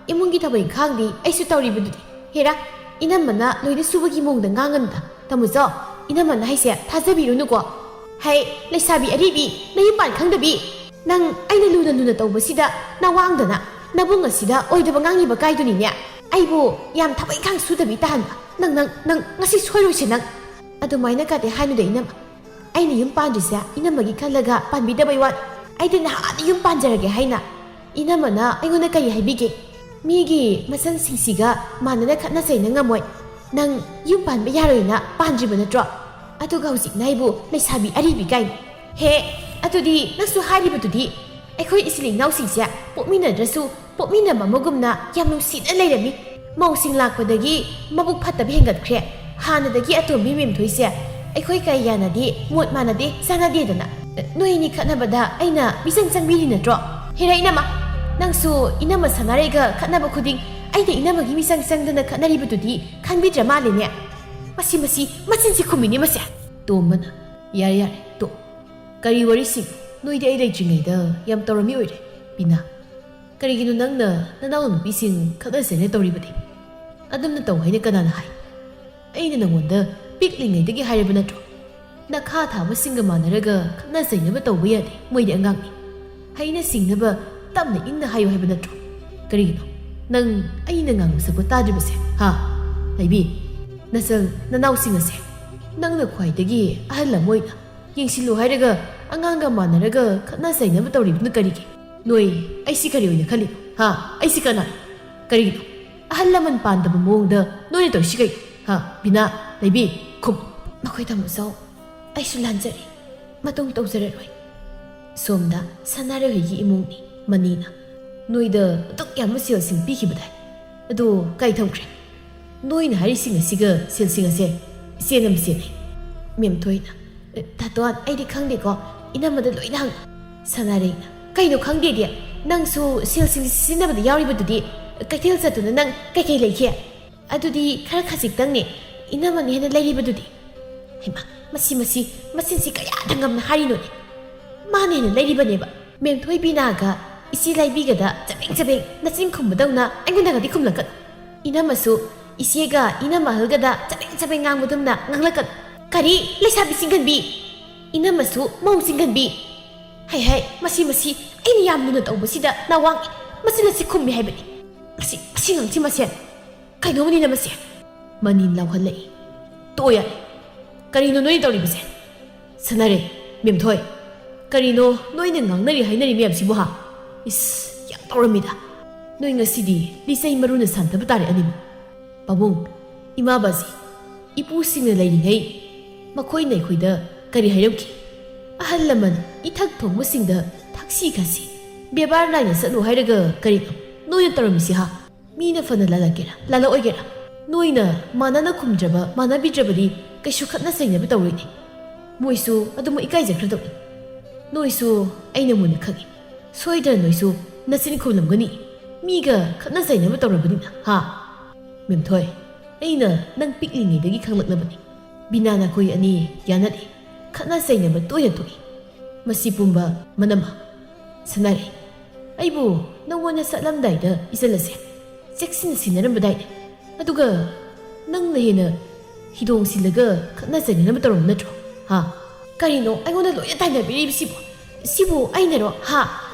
ꯏꯃꯨꯡꯒꯤ ꯊꯕꯛ ꯏꯪꯈꯥꯡꯗꯤ ꯑꯩꯁꯨ ꯇꯧꯔꯤꯕꯗꯨꯗꯤ꯫ ꯍꯦꯔꯥ, ꯏꯅꯝꯃꯅ ꯂꯣꯏꯅ ꯁꯨꯕꯒꯤ ꯃꯑꯣꯡꯗ ꯉꯥꯡꯒꯅꯨꯗ꯫ ꯇꯥꯃꯣꯆꯧ, ꯏꯅꯝꯃꯅ ꯍꯥꯏꯁꯦ ꯊꯥꯖꯕꯤꯔꯨꯅꯨꯀꯣ꯫ ꯍꯩ, ꯂꯩꯁꯥꯕꯤ ꯑꯔꯤꯕꯤ, ꯅꯌꯨꯝ ꯄꯥꯟ ꯈꯪꯗꯕꯤ꯫ ꯅꯪ ꯑꯩꯅ ꯂꯨꯅ ꯂꯨꯅ ꯇꯧꯕꯁꯤꯗ ꯅꯋꯥꯡꯗꯅ ꯅꯕꯨꯡ ꯑꯁꯤꯗ ꯑꯣꯏꯗꯕ ꯉꯥꯡꯉꯤꯕ ꯀꯥꯏꯗꯨꯅꯤꯅꯦ꯫ ꯑꯩꯕꯨ ꯌꯥꯝ ꯊꯕꯛ ꯏꯪꯈꯥꯡ ꯁꯨꯗꯕꯤ ꯇꯥꯍꯟꯕ꯫ ꯅꯪ, ꯅꯪ, ꯅꯪ ꯉꯁꯤ ꯁꯣꯏꯔꯣꯏꯁꯦ ꯅꯪ꯫ ꯑꯗꯨꯃꯥꯏꯅ ꯀꯥꯗꯤ ꯍꯥꯏꯅꯨꯗ ꯏꯅꯝꯃ꯫ ꯑꯩꯅ ꯌꯨꯝ ꯄꯥꯟꯗ꯭ꯔꯤꯁꯦ ꯏꯅꯝꯃꯒꯤ ꯈꯜꯂꯒ ꯄꯥꯟꯕꯤꯗꯕꯩ ꯋꯥꯅꯤ꯫ ꯑꯩꯗꯤ ꯅꯍꯥꯟꯅ ꯌꯨꯝ ꯄꯥꯟꯖꯔꯒꯦ ꯍꯥꯏꯅ꯫ ꯏꯅꯝꯃꯅ ꯑꯩꯉꯣꯟꯗ ꯀꯔꯤ ꯍꯥꯏꯕꯤꯒꯦ? ꯃꯤꯒꯤ ꯃꯆꯟꯁꯤꯡꯁꯤꯒ ꯃꯥꯟꯅꯅ ꯈꯠꯅ ꯆꯩꯅ ꯉꯝꯃꯣꯏ꯫ ꯅꯪ ꯌꯨꯝ ꯄꯥꯟꯕ ꯌꯥꯔꯣꯏꯅ ꯄꯥꯟꯗ꯭ꯔꯤꯕ ꯅꯠꯇ꯭ꯔꯣ? ꯑꯗꯨꯒ ꯍꯧꯖꯤꯛꯅ ꯑꯩꯕꯨ ꯂꯩꯁꯥꯕꯤ ꯑꯔꯤꯕꯤ ꯀꯥꯏꯅ꯫ ꯍꯦ, ꯑꯗꯨꯗꯤ ꯅꯪꯁꯨ ꯍꯥꯏꯔꯤꯕꯗꯨꯗꯤ ꯑꯩꯈꯣꯏ ꯏꯆꯤꯜ ꯏꯅꯥꯎꯁꯤꯡꯁꯦ ꯄꯣꯛꯃꯤꯟꯅꯗ꯭ꯔꯁꯨ ꯄꯣꯛꯃꯤꯟꯅꯕ ꯑꯃꯒꯨꯝꯅ ꯌꯥꯝ ꯅꯨꯡꯁꯤꯅ ꯂꯩꯔꯝꯃꯤ꯫ ꯃꯧꯁꯤꯡ ꯂꯥꯛꯄꯗꯒꯤ ꯃꯕꯨꯛ ꯐꯠꯇꯕ ꯍꯦꯟꯒꯠꯈ꯭ꯔꯦ꯫ ꯍꯥꯟꯅꯗꯒꯤ ꯑꯇꯣꯝꯕꯤ ꯃꯦꯝꯊꯣꯏꯁꯦ ꯑꯩꯈꯣꯏ ꯀꯌꯥ ꯌꯥꯅꯗꯦ, ꯃꯣꯠ ꯃꯥꯟꯅꯗꯦ, ꯆꯥꯟꯅꯗꯦꯗꯅ꯫ ꯅꯣꯏ ꯑꯅꯤ ꯈꯠꯅꯕꯗ ꯑꯩꯅ ꯃꯤꯆꯪ ꯆꯪꯕꯤꯔꯤ ꯅꯠꯇ꯭ꯔꯣ? ꯍꯦꯔꯥ ꯏꯅꯝꯃ, ꯅꯪꯁꯨ ꯏꯅꯝꯃ ꯁꯅꯥꯔꯩꯒ ꯈꯠꯅꯕ ꯈꯨꯗꯤꯡ ꯑꯩꯅ ꯏꯅꯝꯃꯒꯤ ꯃꯤꯆꯪ ꯆꯪꯗꯅ ꯈꯠꯅꯔꯤꯕꯗꯨꯗꯤ ꯈꯟꯕꯤꯗ꯭ꯔ ꯃꯥꯜꯂꯦꯅꯦ꯫ ꯃꯁꯤ, ꯃꯁꯤ, ꯃꯆꯤꯟꯁꯤ ꯈꯨꯝꯃꯤꯅꯦ ꯃꯁꯦ꯫ ꯇꯣꯝꯕꯅ, "ꯌꯥꯔꯦ, ꯌꯥꯔꯦ, ꯇꯣꯛ꯫ ꯀꯔꯤ ꯋꯥꯔꯤꯁꯤꯡ? ꯅꯣꯏꯗꯤ ꯑꯩ ꯂꯩꯇ꯭ꯔꯤꯉꯩꯗ ꯌꯥꯝ ꯇꯧꯔꯝꯃꯤ ꯑꯣꯏꯔꯦ, ꯕꯤꯅꯥ꯫ ꯀꯔꯤꯒꯤꯅꯣ ꯅꯪꯅ ꯅꯅꯥꯎꯅꯨꯄꯤꯁꯤꯡ ꯈꯠꯅ ꯆꯩꯅ ꯇꯧꯔꯤꯕꯗꯤ? ꯑꯗꯨꯝꯅ ꯇꯧ ꯍꯥꯏꯅ ꯀꯅꯥꯅ ꯍꯥꯏ? ꯑꯩꯅ ꯅꯉꯣꯟꯗ ꯄꯤꯛꯂꯤꯉꯩꯗꯒꯤ ꯍꯥꯏꯔꯕ ꯅꯠꯇ꯭ꯔꯣ? ꯅꯈꯥ ꯊꯥꯕꯁꯤꯡꯒ ꯃꯥꯟꯅꯔꯒ ꯈꯠꯅ ꯆꯩꯅꯕ ꯇꯧꯕ ꯌꯥꯗꯦ, ꯃꯣꯏꯗꯤ ꯑꯉꯥꯡꯅꯤ꯫ ꯍꯩꯅ ꯁꯤꯡꯅꯕ ꯇꯞꯅ ꯏꯪꯅ ꯍꯥꯏꯌꯨ ꯍꯥꯏꯕ ꯅꯠꯇ꯭ꯔꯣ? ꯀꯔꯤꯒꯤꯅꯣ ꯅꯪ ꯑꯩꯅ ꯉꯥꯡꯕ ꯁꯛꯄ ꯇꯥꯗ꯭ꯔꯤꯕꯁꯦ, ꯍꯥ? ꯂꯩꯕꯤ, ꯅꯆꯜ ꯅꯅꯥꯎꯁꯤꯡ ꯑꯁꯦ ꯅꯪꯅ ꯈ꯭ꯋꯥꯏꯗꯒꯤ ꯑꯍꯜ ꯑꯃ ꯑꯣꯏꯅ ꯌꯦꯡꯁꯤꯜꯂꯨ ꯍꯥꯏꯔꯒ ꯑꯉꯥꯡꯒ ꯃꯥꯟꯅꯔꯒ ꯈꯠꯅ ꯆꯩꯅꯕ ꯇꯧꯔꯤꯕꯅ ꯀꯔꯤꯒꯤ? ꯅꯣꯏ ꯑꯩꯁꯤ ꯀꯔꯤ ꯑꯣꯏꯅ ꯈꯜꯂꯤꯅꯣ? ꯍꯥ? ꯑꯩꯁꯤ ꯀꯅꯥ? ꯀꯔꯤꯒꯤꯅꯣ? ꯑꯍꯜ ꯂꯃꯟ ꯄꯥꯟꯗꯕ ꯃꯑꯣꯡꯗ ꯅꯣꯏꯅ ꯇꯧꯔꯤꯁꯤ ꯀꯩꯅꯣ? ꯍꯥ? ꯕꯤꯅꯥ, ꯂꯩꯕꯤ, ꯈꯨꯝ꯫ ꯃꯈꯣꯏ ꯇꯥꯃꯣꯆꯧ, ꯑꯩꯁꯨ ꯂꯥꯟꯖꯔꯦ꯫ ꯃꯇꯨꯡ ꯇꯧꯖꯔꯔꯣꯏ꯫ ꯁꯣꯝꯗ ꯁꯅꯥꯔꯩꯍꯣꯏꯒꯤ ꯏꯃꯨꯡꯅꯤ꯫ ꯃꯅꯤꯅ, "ꯅꯣꯏꯗ ꯑꯗꯨꯛ ꯌꯥꯝꯕ ꯁꯦꯜꯁꯤꯡ ꯄꯤꯈꯤꯕꯗꯥꯏ? ꯑꯗꯨ ꯀꯥꯏ ꯊꯝꯈ꯭ꯔꯦ? ꯅꯣꯏꯅ ꯍꯥꯏꯔꯤꯁꯤꯡ ꯑꯁꯤꯒ ꯁꯦꯜꯁꯤꯡ ꯑꯁꯦ ꯏꯆꯦꯅ ꯃꯆꯦꯅꯤ꯫" ꯃꯦꯝꯊꯣꯏꯅ, "ꯇꯥꯇꯣꯟ, ꯑꯩꯗꯤ ꯈꯪꯗꯦꯀꯣ, ꯏꯅꯝꯃꯗ ꯂꯣꯏꯅ ꯍꯪꯉꯨ꯫" ꯁꯅꯥꯔꯩꯅ, "ꯀꯩꯅꯣ ꯈꯪꯗꯦꯗꯤ? ꯅꯪꯁꯨ ꯁꯦꯜꯁꯤꯡ ꯁꯤꯖꯤꯟꯅꯕꯗ ꯌꯥꯎꯔꯤꯕꯗꯨꯗꯤ꯫ ꯀꯩꯊꯦꯜ ꯆꯠꯇꯨꯅ ꯅꯪ ꯀꯩꯀꯩ ꯂꯩꯈꯤ? ꯑꯗꯨꯗꯤ ꯈꯔ ꯈꯖꯤꯛꯇꯪꯅꯦ, ꯏꯅꯝꯃꯅ ꯍꯦꯟꯅ ꯂꯩꯔꯤꯕꯗꯨꯗꯤ꯫" ꯍꯩꯃꯥ, ꯃꯁꯤ, ꯃꯁꯤ, ꯃꯆꯤꯟꯁꯤ ꯀꯌꯥꯗ ꯉꯝꯅ ꯍꯥꯏꯔꯤꯅꯣꯅꯦ? ꯃꯥꯅ ꯍꯦꯟꯅ ꯂꯩꯔꯤꯕꯅꯦꯕ꯫ ꯃꯦꯝꯊꯣꯏ ꯕꯤꯅꯥꯒ ꯏꯆꯦ ꯂꯥꯏꯕꯤꯒꯗ ꯆꯕꯦꯡ ꯆꯕꯦꯡ ꯅꯆꯤꯟ ꯈꯨꯝꯕꯗꯧꯅ ꯑꯩꯉꯣꯟꯗꯒꯗꯤ ꯈꯨꯝꯂꯛꯀꯅꯨ꯫ ꯏꯅꯝꯃꯁꯨ ꯏꯆꯦꯒ ꯏꯅꯝꯃ ꯑꯍꯜꯒꯗ ꯆꯕꯦꯡ ꯆꯕꯦꯡ ꯉꯥꯡꯕꯗꯨꯝꯅ ꯉꯥꯡꯂꯛꯀꯅꯨ꯫ ꯀꯔꯤ? ꯂꯩꯁꯥꯕꯤ ꯆꯤꯡꯒꯟꯕꯤ? ꯏꯅꯝꯃꯁꯨ ꯃꯧ ꯆꯤꯡꯒꯟꯕꯤ? ꯍꯩ ꯍꯩ, ꯃꯁꯤ, ꯃꯁꯤ, ꯑꯩꯅ ꯌꯥꯝ ꯂꯨꯅ ꯇꯧꯕꯁꯤꯗ ꯅꯋꯥꯡ ꯃꯁꯤ ꯂꯁꯤ ꯈꯨꯝꯃꯤ ꯍꯥꯏꯕꯅꯤ꯫ ꯃꯁꯤ, ꯃꯁꯤ ꯉꯥꯡꯁꯤ ꯃꯁꯦ꯫ ꯀꯩꯅꯣꯝꯅꯤꯅ ꯃꯁꯦ꯫ ꯃꯅꯤꯟ ꯂꯥꯎꯍꯜꯂꯛꯏ꯫ ꯇꯣꯛꯑꯣ ꯌꯥꯔꯦ꯫ ꯀꯔꯤꯅꯣ ꯅꯣꯏꯅ ꯇꯧꯔꯤꯕꯁꯦ? ꯁꯥꯟꯅꯔꯦ, ꯃꯦꯝꯊꯣꯏ꯫ ꯀꯔꯤꯅꯣ ꯅꯣꯏꯅ ꯉꯥꯡꯅꯔꯤ ꯍꯥꯏꯅꯔꯤ ꯃꯌꯥꯝꯁꯤꯕꯨ ꯍꯥ? ꯏꯁ, ꯌꯥꯝ ꯇꯧꯔꯝꯃꯤꯗ꯫ ꯅꯣꯏ ꯉꯁꯤꯗꯤ ꯂꯤꯆꯩ ꯃꯔꯨꯅ ꯁꯥꯟꯊꯕ ꯇꯥꯔꯦ ꯑꯅꯤꯃꯛ꯫ ꯄꯥꯕꯨꯡ, ꯏꯃꯥ ꯕꯥꯖꯤ, ꯏꯄꯨꯁꯤꯡꯅ ꯂꯩꯔꯤꯉꯩ ꯃꯈꯣꯏꯅ ꯑꯩꯈꯣꯏꯗ ꯀꯔꯤ ꯍꯥꯏꯔꯝꯈꯤ? ꯑꯍꯜ ꯂꯃꯟ ꯏꯊꯛ ꯊꯣꯡꯕꯁꯤꯡꯗ ꯊꯛꯁꯤ ꯈꯥꯁꯤ, ꯕꯦꯕꯥꯔ ꯅꯥꯏꯅ ꯆꯠꯂꯨ ꯍꯥꯏꯔꯒ ꯀꯔꯤꯅꯣ ꯅꯣꯏꯅ ꯇꯧꯔꯝꯃꯤꯁꯤ ꯍꯥ? ꯃꯤꯅ ꯐꯅ ꯂꯥꯜꯂꯛꯀꯦꯔꯥ, ꯂꯥꯜꯂꯛꯑꯣꯏꯒꯦꯔꯥ, ꯅꯣꯏꯅ ꯃꯥꯟꯅꯅ ꯈꯨꯝꯗ꯭ꯔꯕ, ꯃꯥꯟꯅꯕꯤꯗ꯭ꯔꯕꯗꯤ ꯀꯩꯁꯨ ꯈꯠꯅ ꯆꯩꯅꯕ ꯇꯧꯔꯣꯏꯅꯦ꯫ ꯃꯣꯏꯁꯨ ꯑꯗꯨꯃꯛ ꯏꯀꯥꯏꯖꯈ꯭ꯔꯗꯧꯅꯤ꯫ ꯅꯣꯏꯁꯨ ꯑꯩꯅ ꯃꯨꯟꯅ ꯈꯪꯏ꯫ ꯁꯣꯏꯗꯅ ꯅꯣꯏꯁꯨ ꯅꯆꯤꯟ ꯈꯨꯝꯂꯝꯒꯅꯤ꯫ ꯃꯤꯒ ꯈꯠꯅ ꯆꯩꯅꯕ ꯇꯧꯔꯕꯅꯤꯅ, ꯍꯥ? ꯃꯦꯝꯊꯣꯏ, ꯑꯩꯅ ꯅꯪ ꯄꯤꯛꯂꯤꯉꯩꯗꯒꯤ ꯈꯪꯂꯛꯂꯕꯅꯤ꯫ ꯕꯤꯅꯥ ꯅꯈꯣꯏ ꯑꯅꯤ ꯌꯥꯅꯗꯦ꯫ ꯈꯠꯅ ꯆꯩꯅꯕ ꯇꯣꯏꯅ ꯊꯣꯛꯏ꯫ ꯃꯁꯤ ꯄꯨꯝꯕ ꯃꯅꯝ ꯁꯥꯟꯅꯔꯦ꯫ ꯑꯩꯕꯨ ꯅꯪꯉꯣꯟꯗ ꯆꯠꯂꯝꯗꯥꯏꯗ ꯏꯆꯜ ꯑꯁꯦ ꯆꯦꯛꯁꯤꯟꯅ ꯁꯤꯟꯅꯔꯝꯕꯗꯥꯏꯅꯦ꯫ ꯑꯗꯨꯒ ꯅꯪꯅ ꯍꯦꯟꯅ ꯍꯤꯗꯣꯡ ꯁꯤꯜꯂꯒ ꯈꯠꯅ ꯆꯩꯅꯅꯕ ꯇꯧꯔꯝꯕ ꯅꯠꯇ꯭ꯔꯣ? ꯍꯥ? ꯀꯔꯤꯅꯣ ꯑꯩꯉꯣꯟꯗ ꯂꯣꯏꯅ ꯇꯥꯏꯅꯕꯤꯔꯤꯕꯁꯤꯕꯨ? ꯁꯤꯕꯨ ꯑꯩꯅꯔꯣ? ꯍꯥ?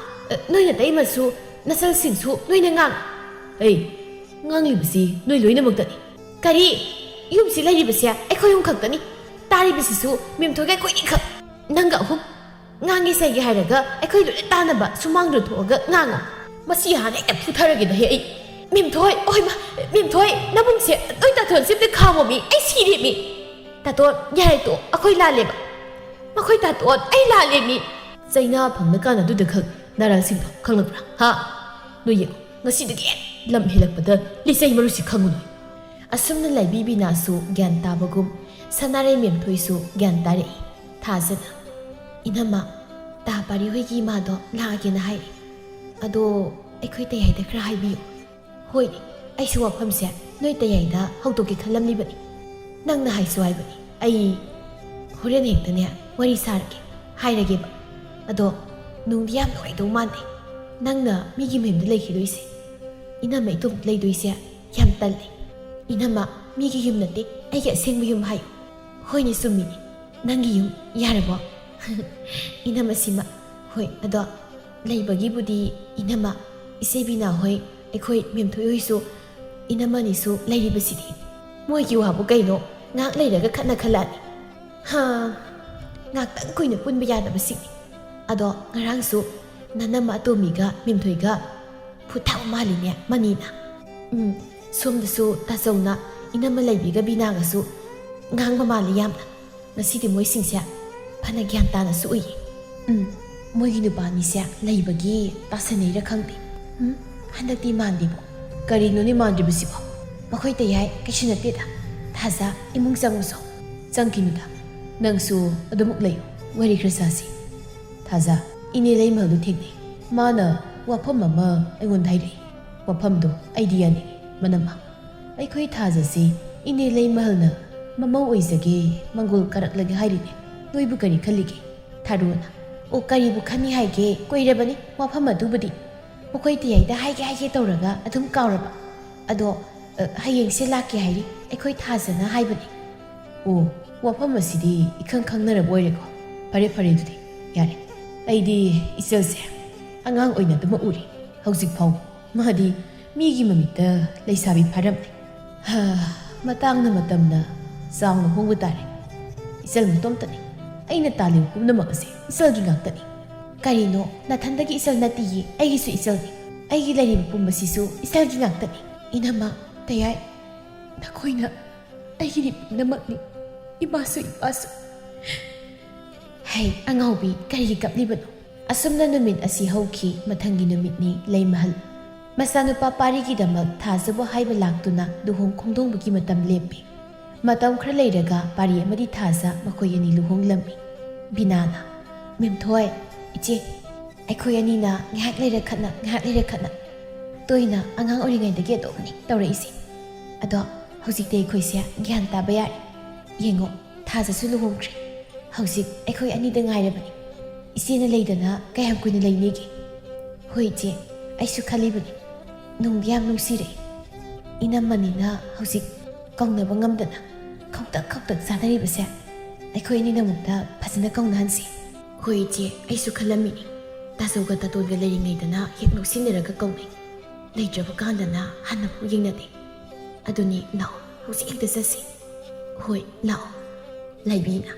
ꯑ, ꯅꯣꯏ ꯅꯇꯩꯃꯁꯨ, ꯅꯆꯜꯁꯤꯡꯁꯨ ꯂꯣꯏꯅ ꯉꯥꯡ-, ꯑꯩ ꯉꯥꯡꯂꯤꯕꯁꯤ ꯅꯣꯏ ꯂꯣꯏꯅꯃꯛꯇꯅꯤ꯫ ꯀꯔꯤ? ꯌꯨꯝꯁꯤ ꯂꯩꯔꯤꯕꯁꯦ ꯑꯩꯈꯣꯏ ꯑꯍꯨꯝ ꯈꯛꯇꯅꯤ꯫ ꯇꯥꯔꯤꯕꯁꯤꯁꯨ ꯃꯦꯝꯊꯣꯏꯒ ꯑꯩꯈꯣꯏꯅꯤ ꯈꯛ꯫ ꯅꯪꯒ ꯑꯍꯨꯝ ꯉꯥꯡꯒꯦ ꯆꯩꯒꯦ ꯍꯥꯏꯔꯒ ꯑꯩꯈꯣꯏ ꯂꯣꯏꯅ ꯇꯥꯅꯕ ꯁꯨꯃꯥꯡꯗ ꯊꯣꯛꯑꯒ ꯉꯥꯡꯉꯣ꯫ ꯃꯁꯤ ꯍꯥꯟꯅ ꯍꯦꯛꯇ ꯐꯨꯊꯔꯒꯦꯗ ꯍꯦ ꯑꯩ꯫ ꯃꯦꯝꯊꯣꯏ, ꯑꯣꯏꯃ, ꯃꯦꯝꯊꯣꯏ, ꯅꯕꯨꯡꯁꯦ ꯅꯣꯏ ꯇꯥꯊꯣꯟꯁꯦ ꯑꯝꯇ ꯈꯥꯝꯃꯣꯃꯤ, ꯑꯩ ꯁꯤꯔꯦꯃꯤ꯫ ꯇꯥꯇꯣꯟ, ꯌꯥꯔꯦ ꯇꯣ, ꯑꯩꯈꯣꯏ ꯂꯥꯜꯂꯦꯕ꯫ ꯃꯈꯣꯏ ꯇꯥꯇꯣꯟ, ꯑꯩ ꯂꯥꯜꯂꯦꯃꯤ꯫ ꯆꯩꯅꯥ ꯐꯪꯂꯀꯥꯟ ꯑꯗꯨꯗ ꯈꯛ ꯅꯔꯥꯡꯁꯤꯡꯗꯣ ꯈꯪꯂꯛꯄ꯭ꯔꯥ? ꯍꯥ? ꯅꯣꯏ ꯌꯦꯡꯉꯣ, ꯉꯁꯤꯗꯒꯤ ꯍꯦꯟꯅ ꯂꯝ ꯍꯦꯜꯂꯛꯄꯗ ꯂꯤꯆꯩ ꯃꯔꯨꯁꯤ ꯈꯪꯉꯨ ꯅꯣꯏ꯫ ꯑꯁꯨꯝꯅ ꯂꯥꯏꯕꯤ ꯕꯤꯅꯥꯁꯨ ꯒ꯭ꯌꯥꯟ ꯇꯥꯕꯒꯨꯝ, ꯁꯅꯥꯔꯩ ꯃꯦꯝꯊꯣꯏꯁꯨ ꯒ꯭ꯌꯥꯟ ꯇꯥꯔꯛꯏ꯫ ꯊꯥꯖꯅ, "ꯏꯅꯝꯃ, ꯇꯥ ꯄꯥꯔꯤ ꯍꯣꯏꯒꯤ ꯏꯃꯥꯗꯣ ꯂꯥꯛꯑꯒꯦꯅ ꯍꯥꯏꯔꯛꯏ꯫ ꯑꯗꯣ ꯑꯩꯈꯣꯏ ꯇꯌꯥꯏꯗ ꯈꯔ ꯍꯥꯏꯕꯤꯌꯨ꯫" "ꯍꯣꯏ, ꯑꯩꯁꯨ ꯋꯥꯐꯝꯁꯦ ꯅꯣꯏ ꯇꯌꯥꯏꯗ ꯍꯧꯗꯣꯛꯀꯦ ꯈꯜꯂꯝꯂꯤꯕꯅꯤ꯫ ꯅꯪꯅ ꯍꯥꯏꯁꯨ ꯍꯥꯏꯕꯅꯤ꯫ ꯑꯩ ꯍꯣꯔꯦꯟ ꯍꯦꯛꯇꯅꯦ ꯋꯥꯔꯤ ꯁꯥꯔꯒꯦ, ꯍꯥꯏꯔꯒꯦꯕ꯫ ꯑꯗꯣ ꯅꯨꯡꯗꯤ ꯌꯥꯝ ꯅꯨꯡꯉꯥꯏꯗꯧ ꯃꯥꯟꯗꯦ꯫ ꯅꯪꯅ ꯃꯤꯒꯤ ꯃꯌꯨꯝꯗ ꯂꯩꯈꯤꯗꯣꯏꯁꯦ꯫ ꯏꯅꯝꯃ ꯏꯇꯣꯝꯇ ꯂꯩꯗꯣꯏꯁꯦ ꯌꯥꯝ ꯇꯜꯂꯦ꯫" "ꯏꯅꯝꯃ, ꯃꯤꯒꯤ ꯌꯨꯝ ꯅꯠꯇꯦ, ꯑꯩꯒꯤ ꯑꯁꯦꯡꯕ ꯌꯨꯝ ꯍꯥꯏꯌꯨ꯫" "ꯍꯣꯏꯅꯦ, ꯆꯨꯝꯃꯤꯅꯦ, ꯅꯪꯒꯤ ꯌꯨꯝ, ꯌꯥꯔꯕꯣ?" "ꯏꯅꯝꯃ, ꯁꯤꯃ, ꯍꯣꯏ, ꯑꯗꯣ ꯂꯩꯕꯒꯤꯕꯨꯗꯤ, ꯏꯅꯝꯃ, ꯏꯆꯦ ꯕꯤꯅꯥ ꯍꯣꯏ, ꯑꯩꯈꯣꯏ ꯃꯦꯝꯊꯣꯏ ꯍꯣꯏꯁꯨ, ꯏꯅꯝꯃꯅꯤꯁꯨ ꯂꯩꯔꯤꯕꯁꯤꯗꯤ꯫ ꯃꯣꯏꯒꯤ ꯋꯥꯕꯨ ꯀꯩꯅꯣ, ꯉꯥꯏꯍꯥꯛ ꯂꯩꯔꯒ ꯈꯠꯅ ꯈꯜꯂꯛꯑꯅꯤ꯫ ꯍꯥ, ꯉꯥꯏꯍꯥꯛꯇꯪ ꯀꯨꯏꯅ ꯄꯨꯟꯕ ꯌꯥꯗꯕꯁꯤꯡꯅꯤ꯫ ꯑꯗꯣ ꯉꯔꯥꯡꯁꯨ ꯅꯅꯝꯃ ꯑꯇꯣꯝꯕꯤꯒ ꯃꯦꯝꯊꯣꯏꯒ ꯐꯨꯠ ꯊꯥꯕ ꯃꯥꯜꯂꯤꯅꯦ ꯃꯅꯤꯅ꯫ ꯎꯝ, ꯁꯣꯝꯗꯁꯨ ꯇꯥꯆꯧꯅ ꯏꯅꯝꯃ ꯂꯩꯕꯤꯒ ꯕꯤꯅꯥꯒꯁꯨ ꯉꯥꯡꯕ ꯃꯥꯜꯂꯤ ꯌꯥꯝꯅ꯫ ꯉꯁꯤꯗꯤ ꯃꯣꯏꯁꯤꯡꯁꯦ ꯐꯅ ꯒ꯭ꯌꯥꯟ ꯇꯥꯅꯁꯨ ꯎꯏꯌꯦ꯫ ꯎꯝ, ꯃꯣꯏꯒꯤ ꯅꯨꯄꯥꯅꯤꯁꯦ ꯂꯩꯕꯒꯤ ꯇꯥꯁꯟꯅꯩꯔ ꯈꯪꯗꯦ꯫ ꯎꯝ, ꯍꯟꯗꯛꯇꯤ ꯃꯥꯟꯗꯦꯕꯣ꯫ ꯀꯔꯤꯅꯣꯅꯦ ꯃꯥꯟꯗ꯭ꯔꯤꯕꯁꯤꯕꯣ? ꯃꯈꯣꯏ ꯇꯌꯥꯏ ꯀꯩꯁꯨ ꯅꯠꯇꯦꯗ꯫ ꯊꯥꯖ, ꯏꯃꯨꯡ ꯆꯪꯉꯨꯁꯣ꯫ ꯆꯪꯈꯤꯅꯨꯗ꯫ ꯅꯪꯁꯨ ꯑꯗꯨꯃꯨꯛ ꯂꯩꯌꯨ꯫ ꯋꯥꯔꯤ ꯈꯔ ꯁꯥꯁꯤ꯫ ꯊꯥꯖ, ꯏꯅꯦ ꯂꯩꯃꯍꯜꯗꯨ ꯊꯦꯡꯅꯩ꯫ ꯃꯥꯅ ꯋꯥꯐꯝ ꯑꯃ ꯑꯩꯉꯣꯟꯗ ꯍꯥꯏꯔꯛꯏ꯫ ꯋꯥꯐꯝꯗꯣ ꯑꯩꯗꯤ ꯌꯥꯅꯤꯡꯏ, ꯃꯅꯝꯃ꯫ ꯑꯩꯈꯣꯏ ꯊꯥꯖꯁꯤ ꯏꯅꯦ ꯂꯩꯃꯍꯜꯅ ꯃꯃꯧ ꯑꯣꯏꯖꯒꯦ, ꯃꯪꯒꯣꯜ ꯀꯥꯔꯛꯂꯒꯦ ꯍꯥꯏꯔꯤꯅꯦ꯫ ꯅꯣꯏꯕꯨ ꯀꯔꯤ ꯈꯜꯂꯤꯒꯦ? ꯊꯥꯔꯣꯅ, "ꯑꯣ, ꯀꯔꯤꯕꯨ ꯈꯟꯅꯤ ꯍꯥꯏꯒꯦ? ꯀꯨꯏꯔꯕꯅꯤ ꯋꯥꯐꯝ ꯑꯗꯨꯕꯨꯗꯤ꯫ ꯃꯈꯣꯏ ꯇꯌꯥꯏꯗ ꯍꯥꯏꯒꯦ ꯍꯥꯏꯒꯦ ꯇꯧꯔꯒ ꯑꯗꯨꯝ ꯀꯥꯎꯔꯕ꯫ ꯑꯗꯣ, ꯑ, ꯍꯌꯦꯡꯁꯦ ꯂꯥꯛꯀꯦ ꯍꯥꯏꯔꯤ, ꯑꯩꯈꯣꯏ ꯊꯥꯖꯅ ꯍꯥꯏꯕꯅꯤ꯫" "ꯑꯣ, ꯋꯥꯐꯝ ꯑꯁꯤꯗꯤ ꯏꯈꯪ ꯈꯪꯅꯔꯕ ꯑꯣꯏꯔꯦꯀꯣ꯫ ꯐꯔꯦ, ꯐꯔꯦ, ꯑꯗꯨꯗꯤ ꯌꯥꯔꯦ꯫ ꯑꯩꯗꯤ ꯏꯆꯜꯁꯦ ꯑꯉꯥꯡ ꯑꯣꯏꯅ ꯑꯗꯨꯃꯛ ꯎꯔꯤ꯫ ꯍꯧꯖꯤꯛ ꯐꯥꯎꯕ ꯃꯥꯗꯤ ꯃꯤꯒꯤ ꯃꯃꯤꯠꯇ ꯂꯩꯁꯥꯕꯤ ꯐꯥꯔꯝꯂꯦ꯫ ꯍꯥ, ꯃꯇꯥꯡꯅ ꯃꯇꯝꯅ ꯆꯥꯎꯅ ꯍꯣꯡꯕ ꯇꯥꯔꯦ꯫ ꯏꯆꯜ ꯃꯇꯣꯝꯇꯅꯤ꯫ ꯑꯩꯅ ꯇꯥꯜꯂꯤꯕ ꯄꯨꯝꯅꯃꯛ ꯑꯁꯦ ꯏꯆꯜꯒꯤ ꯉꯥꯛꯇꯅꯤ꯫" "ꯀꯔꯤꯅꯣ? ꯅꯊꯟꯗꯒꯤ ꯏꯆꯜ ꯅꯠꯇꯤꯌꯦ, ꯑꯩꯒꯤꯁꯨ ꯏꯆꯜꯅꯤ꯫ ꯑꯩꯒꯤ ꯂꯩꯔꯤꯕ ꯄꯨꯝꯕꯁꯤꯁꯨ ꯏꯆꯜꯒꯤ ꯉꯥꯛꯇꯅꯤ꯫" "ꯏꯅꯝꯃ, ꯇꯌꯥꯏ, ꯅꯈꯣꯏꯅ ꯑꯩꯒꯤꯗꯤ ꯄꯨꯝꯅꯃꯛꯅꯤ, ꯏꯃꯥꯁꯨ ꯏꯄꯥꯁꯨ꯫" "ꯍꯩ, ꯑꯉꯥꯎꯕꯤ, ꯀꯔꯤꯒꯤ ꯀꯞꯂꯤꯕꯅꯣ?" ꯑꯁꯨꯝꯅ ꯅꯨꯃꯤꯠ ꯑꯁꯤ ꯍꯧꯈꯤ꯫ ꯃꯊꯪꯒꯤ ꯅꯨꯃꯤꯠꯅꯤ ꯂꯩꯃꯍꯜ꯫ ꯃꯆꯥꯅꯨꯄꯥ ꯄꯥꯔꯤꯒꯤꯗꯃꯛ ꯊꯥꯖꯕꯨ ꯍꯥꯏꯕ ꯂꯥꯛꯇꯨꯅ ꯂꯨꯍꯣꯡ ꯈꯣꯡꯗꯣꯡꯕꯒꯤ ꯃꯇꯝ ꯂꯦꯞꯄꯤ꯫ ꯃꯇꯝ ꯈꯔ ꯂꯩꯔꯒ ꯄꯥꯔꯤ ꯑꯃꯗꯤ ꯊꯥꯖ ꯃꯈꯣꯏ ꯑꯅꯤ ꯂꯨꯍꯣꯡꯂꯝꯃꯤ꯫ ꯕꯤꯅꯥꯅ, "ꯃꯦꯝꯊꯣꯏ, ꯏꯆꯦ, ꯑꯩꯈꯣꯏ ꯑꯅꯤꯅ ꯉꯥꯏꯍꯥꯛ ꯂꯩꯔ ꯈꯠꯅ, ꯉꯥꯏꯍꯥꯛ ꯂꯩꯔ ꯈꯠꯅ꯫ ꯇꯣꯏꯅ ꯑꯉꯥꯡ ꯑꯣꯏꯔꯤꯉꯩꯗꯒꯤ ꯑꯗꯨꯝꯅꯤ ꯇꯧꯔꯛꯏꯁꯦ꯫ ꯑꯗꯣ ꯍꯧꯖꯤꯛꯇꯤ ꯑꯩꯈꯣꯏꯁꯦ ꯒ꯭ꯌꯥꯟ ꯇꯥꯕ ꯌꯥꯔꯦ꯫ ꯌꯦꯡꯉꯣ, ꯊꯥꯖꯁꯨ ꯂꯨꯍꯣꯡꯈ꯭ꯔꯦ꯫ ꯍꯧꯖꯤꯛ ꯑꯩꯈꯣꯏ ꯑꯅꯤꯗ ꯉꯥꯏꯔꯕꯅꯤ꯫ ꯏꯆꯦꯅ ꯂꯩꯗꯅ ꯀꯌꯥꯝ ꯀꯨꯏꯅ ꯂꯩꯅꯤꯒꯦ?" "ꯍꯣꯏ ꯏꯆꯦ, ꯑꯩꯁꯨ ꯈꯜꯂꯤꯕꯅꯤ꯫ ꯅꯨꯡꯗꯤ ꯌꯥꯝ ꯅꯨꯡꯁꯤꯔꯛꯏ꯫" ꯏꯅꯝꯃꯅꯤꯅ ꯍꯧꯖꯤꯛ ꯀꯧꯅꯕ ꯉꯝꯗꯅ ꯈꯧꯇꯛ ꯈꯧꯇꯛ ꯆꯥꯅꯔꯤꯕꯁꯦ, ꯑꯩꯈꯣꯏ ꯑꯅꯤꯅ ꯑꯃꯨꯛꯇ ꯐꯖꯅ ꯀꯧꯅꯍꯟꯁꯤ꯫ ꯍꯣꯏ ꯏꯆꯦ, ꯑꯩꯁꯨ ꯈꯜꯂꯝꯃꯤꯅꯤ꯫ ꯇꯥꯖꯧꯒ ꯇꯥꯇꯣꯟꯒ ꯂꯩꯔꯤꯉꯩꯗꯅ ꯍꯦꯛ ꯅꯣꯛꯁꯤꯟꯅꯔꯒ ꯀꯧꯅꯩ, ꯂꯩꯇ꯭ꯔꯕ ꯀꯥꯟꯗꯅ ꯍꯟꯅꯐꯥꯎ ꯌꯦꯡꯅꯗꯦ꯫ ꯑꯗꯨꯅꯤ, ꯂꯥꯛꯑꯣ, ꯍꯧꯖꯤꯛ ꯍꯦꯛꯇ ꯆꯠꯁꯤ꯫ ꯍꯣꯏ, ꯂꯥꯛꯑꯣ꯫ ꯂꯥꯏꯕꯤꯅ,